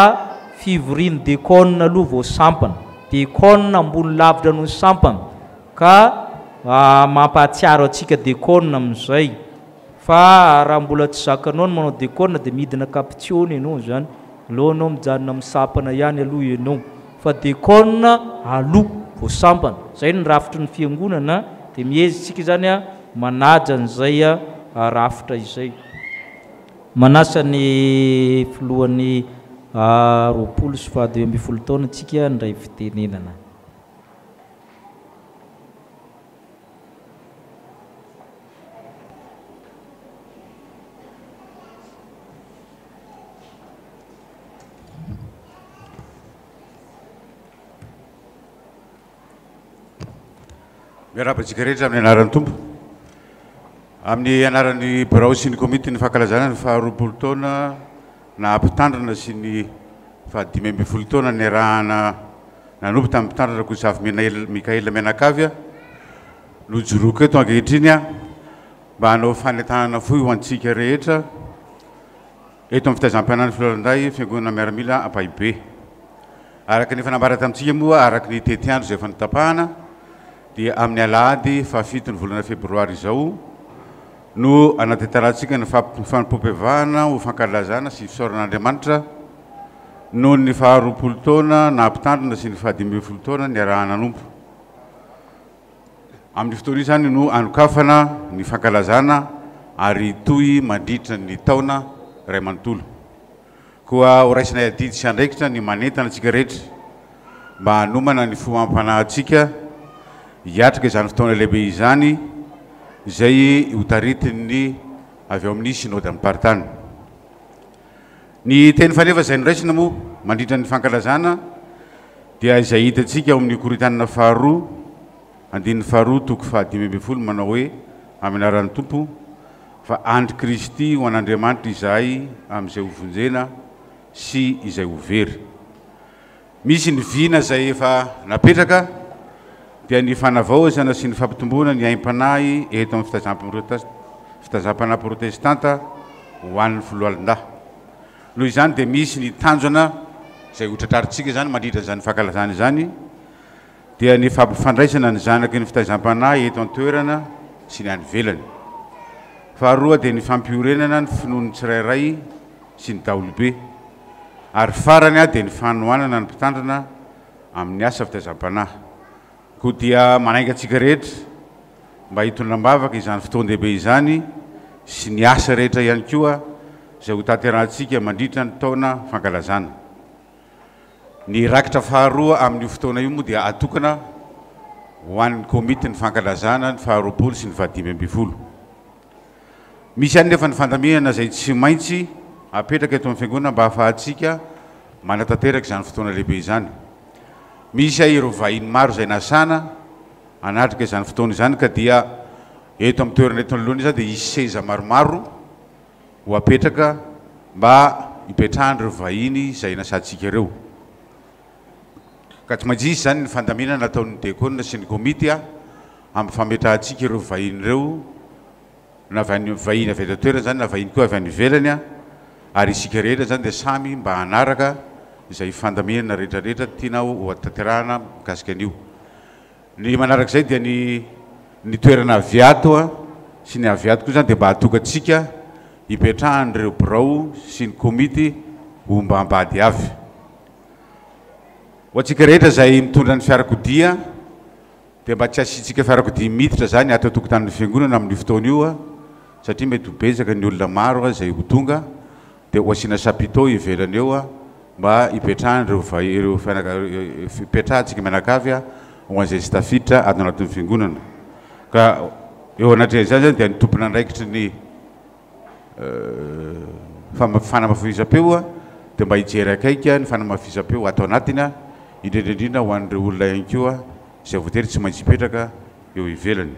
fivorian'ny dekona aloha vao sampana. Dekona ambony lavitra noho ny sampana. Ka mampahatsiaro antsika dekona amin'izay. Fa raha mbola tsy zakanao ny manao dekona dia midina kapitiona ianao izany. Aleo anao mijanona amin'ny sampana ihany aloha ianao. Fa dekona aloha vao sampana. Izay ny rafitry ny fiangonana dia miezaka isika izany manaja an'izay rafitra izay. Manasa ny filohan'ny 20 sy faha 15 taona isika handray fitenenana. Miarahaba antsika rehetra amin'ny anaran'ny Tompo. Amin'ny anaran'ny birao sy ny komitin'ny fankalazana ny faha-20 taona naha mpitandrina sy ny faha-15 taona niarahana nanompo tamin'ny mpitandrina Rakotozafy Mickaël mianakavy no ijoroako eto ankehitriny mba hanao fanentanana fohy ho antsika rehetra eto amin'ny fitaizam-pianan'ny Foloalindahy Fiangonana Miaramila Ampahibe. Araka ny efa nambara tamintsika moa, araka ny tetiandro izay efa notapahana, dia amin'ny alahady fahafito ny volana febroary izao no anatanterantsika ny fanompoam-pivavahana ho fankalazana sy fisaorana Andriamanitra noho ny faha-20 taona naha-mpitandrina sy ny faha-15 taona niaraha-nanompo. Amin'io fotoana io izany no anokafana ny fankalazana ary hitohy mandritra ny taona iray manontolo. Koa horaisinay adidy sy andraikitra ny manentana antsika rehetra mba hanomana ny fo amam-panahintsika hiatrika izany fotoana lehibe izany izay hotaritin'ny avy ao amin'ny Synodam-paritany. Ny teny faneva izay noraisina moa mandritra ny fankalazana dia izay hitantsika ao amin'ny Korintianina faharoa andininy faharoa toko faha-15 manao hoe amin'ny anaran'ny Tompo fa andry Kristy ho an'Andriamanitra izahay amin'izay ho vonjena sy izay ho very. Misy ny vina izay efa napetraka dia ny fanavaozana sy ny fampitomboana ny aim-panahy eto amin'ny fitaizam-panahy protestanta ho an'ny foloalindahy. Noho izany dia misy ny tanjona izay hotratrarintsika izany mandritra izany fankalazana izany dia ny fampifandraisana ny zanaky ny fitaizam-panahy eto an-toerana sy ny any ivelany. Faharoa dia ny fampiorenana ny finoan'ny tsirairay sy ny daholobe. Ary farany dia ny fanohanana ny mpitandrina amin'ny asa fitaizam-panahy. Koa dia manainga antsika rehetra mba hitondra am-bavaka izany fotoan-dehibe izany sy ny asa rehetra ihany koa izay hotanterahantsika mandritra ny taona fankalazana. Ny rakitra faharoa amin'io fotoana io moa dia atokana ho an'ny komitin'ny fankalazana ny faha-20 sy ny faha-15. Misy ihany nefa ny fandaminana izay tsy maintsy apetraka eto amin'ny Fiangonana mba hahafahantsika manatanteraka izany fotoana lehibe izany. Misy ireo vahiny maro izay nasana hanatrika izany fotoana izany ka dia eto amin'ny toerana eto anoloana izany dia hisy seza maromaro ho apetraka mba hipetrahan'ireo vahiny izay nasantsika ireo. Ka tsy maintsy hisy izany ny fandaminana ataon'ny diakona sy ny komity amin'ny fametrahantsika ireo vahiny ireo, na avy any vahiny avy eto an-toerana izany na vahiny koa avy any ivelany, ary isika rehetra izany dia samy mba hanaraka izay fandaminana rehetra rehetra tiana ho tanterahana mikasika an'io. Ny manarak'izay dia ny ny toerana avy ato sy ny avy ato koa izany dia mba hahatonga antsika hipetrahan'ireo birao sy ny komity ho mba ambady avy. Ho antsika rehetra izay mitondra ny fiarakodia dia mba tsy asiantsika fiarakodia miditra izany ato an-tokotanin'ny fiangonana amin'io fotoana io satria mety ho betsaka ny olona maro izay ho tonga dia ho asiana chapiteau ivelany eo mba hipetrahan'ireo ireo hipetrahantsika mianakavy ho an'izay tsy tafiditra ato anatin'ny fiangonana. Ka eo anatrehan'izany izany dia ny tompon'andraikitry ny fanamafisam-peo dia mba hijery akaiky ny fanamafisam-peo ato anatiny, indrindra indrindra ho an'ireo olona ihany koa izay voatery tsy maintsy hipetraka eo ivelany.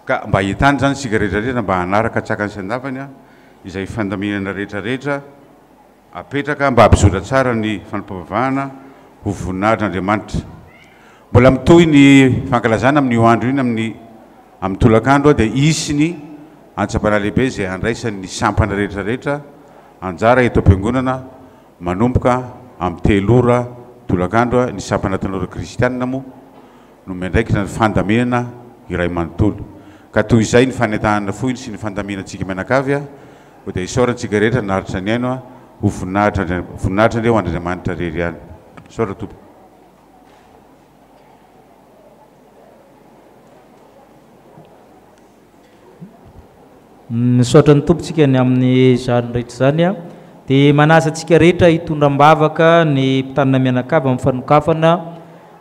Ka mba ahitana izany isika rehetra rehetra mba hanaraka an-tsakany sy an-davany izay fandaminana rehetra rehetra apetraka mba hampizotra tsara ny fanompoam-pivavahana ho voninahitr'Andriamanitra. Mbola mitohy ny fankalazana amin'io andro io amin'ny amin'ny tolakandro dia hisy ny antsam-panahy lehibe izay handraisan'ny sampana rehetra rehetra anjara eto am-piangonana manomboka amin'ny telo ora tolakandro. Ny sampana tanora kristianina moa no miandraikitra ny fandaminana iray manontolo. Ka toy izay ny fanentanana fohiny sy ny fandaminantsika mianakavy koa dia isaorana antsika rehetra naharitra nihaino ho voninahitra voninahitra anie ho an'Andriamanitra irery ihany. Misaotra tompoko. Misaotra ny Tompo tsika ny amin'izany rehetra izany a. Dia manasa antsika rehetra hitondra am-bavaka ny mpitandrina mianakavy amin'ny fanokafana.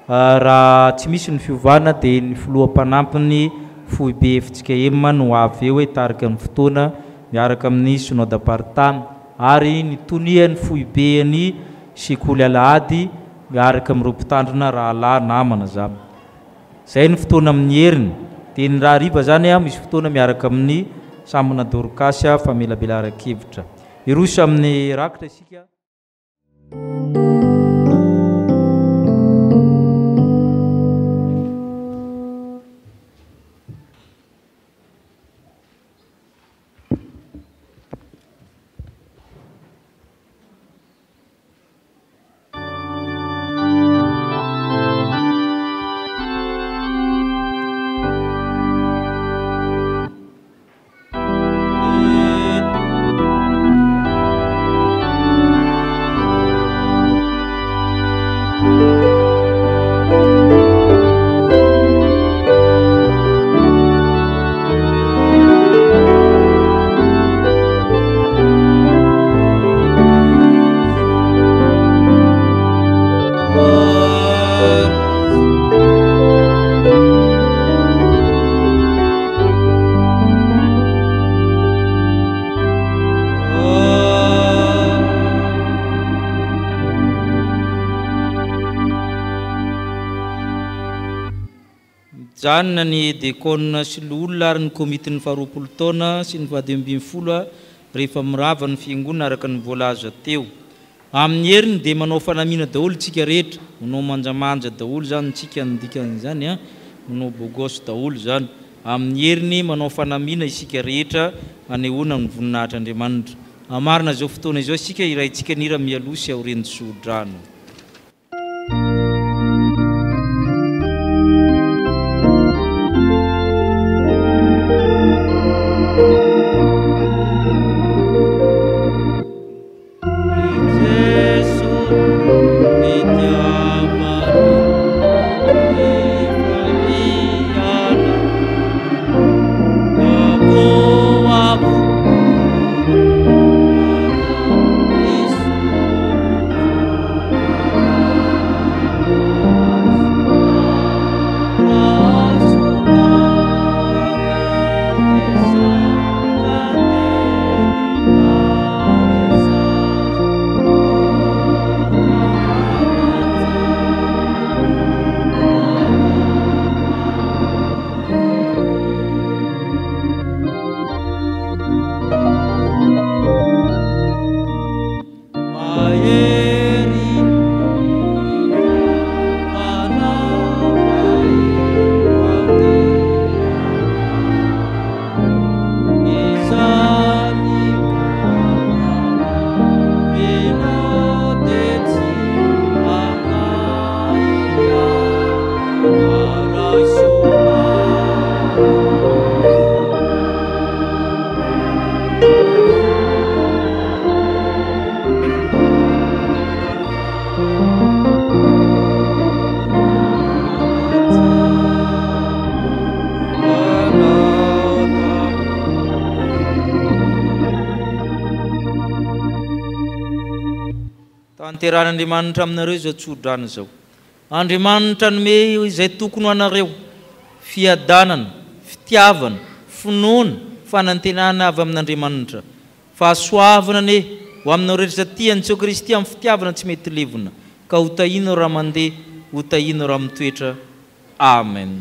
Raha tsy misy ny fiovana dia ny filoha mpanampiny foibe fjkm no avy eo hitarika ny fotoana miaraka amin'ny synodam-paritany ary ny tonian'ny foiben'ny sekoly alahady miaraka amin'ireo mpitandrina rahalahy namana zany. Zay ny fotoana amin'ny heriny. Dia ny rahariva zany misy fotoana miaraka amin'ny sambona Dorcas famelabelaran-kevitra. Hiroso amin'ny rakitra isika. Mijanona ny diakona sy loholona ary ny komitin'ny faharoapolo taona sy ny fahadimy ambinifolo rehefa mirava ny fiangonana araka ny voalaza teo. Amin'ny heriny dia manao fanamiana daholo tsika rehetra, manao manjamanja daholo zany tsika ny dikan'izany an, manao beau gosse daholo zany. Amin'ny heriny manao fanamiana isika rehetra hanehoana ny voninahitr'Andriamanitra. Hamarina izao fotoana izao isika hiraintsika ny hira mialoha sy aorian'ny tsodrano. Tanterahin'Andriamanitra aminareo izao tsodrano izao. Andriamanitra hanome izay tokony ho anareo, fiadanana, fitiavana, finoana, fanantenana avy amin'Andriamanitra. Fahasoavana anie ho aminao rehetra izay tia an'i Jesoa Kristy amin'ny fitiavana tsy mety levona, ka ho tahianao raha mandeha, ho tahianao raha mitoetra. Amen.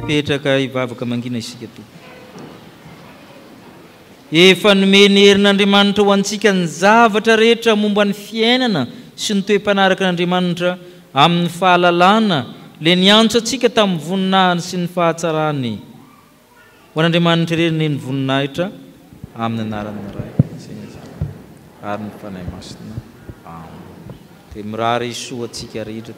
Mipetraka hivavaka mangina isika Tompo. Efa nomen'ny herin'Andriamanitra ho antsika ny zavatra rehetra momba ny fiainana sy ny toe-panaraka an'Andriamanitra amin'ny fahalalana ilay niantso antsika tamin'ny voninahiny sy ny fahatsarany. Ho an'Andriamanitra irery anie ny voninahitra amin'ny anaran'ny Ray sy ny Zanaka ary ny Fanahy Masina. Amen. Dia mirary soa antsika rehetra.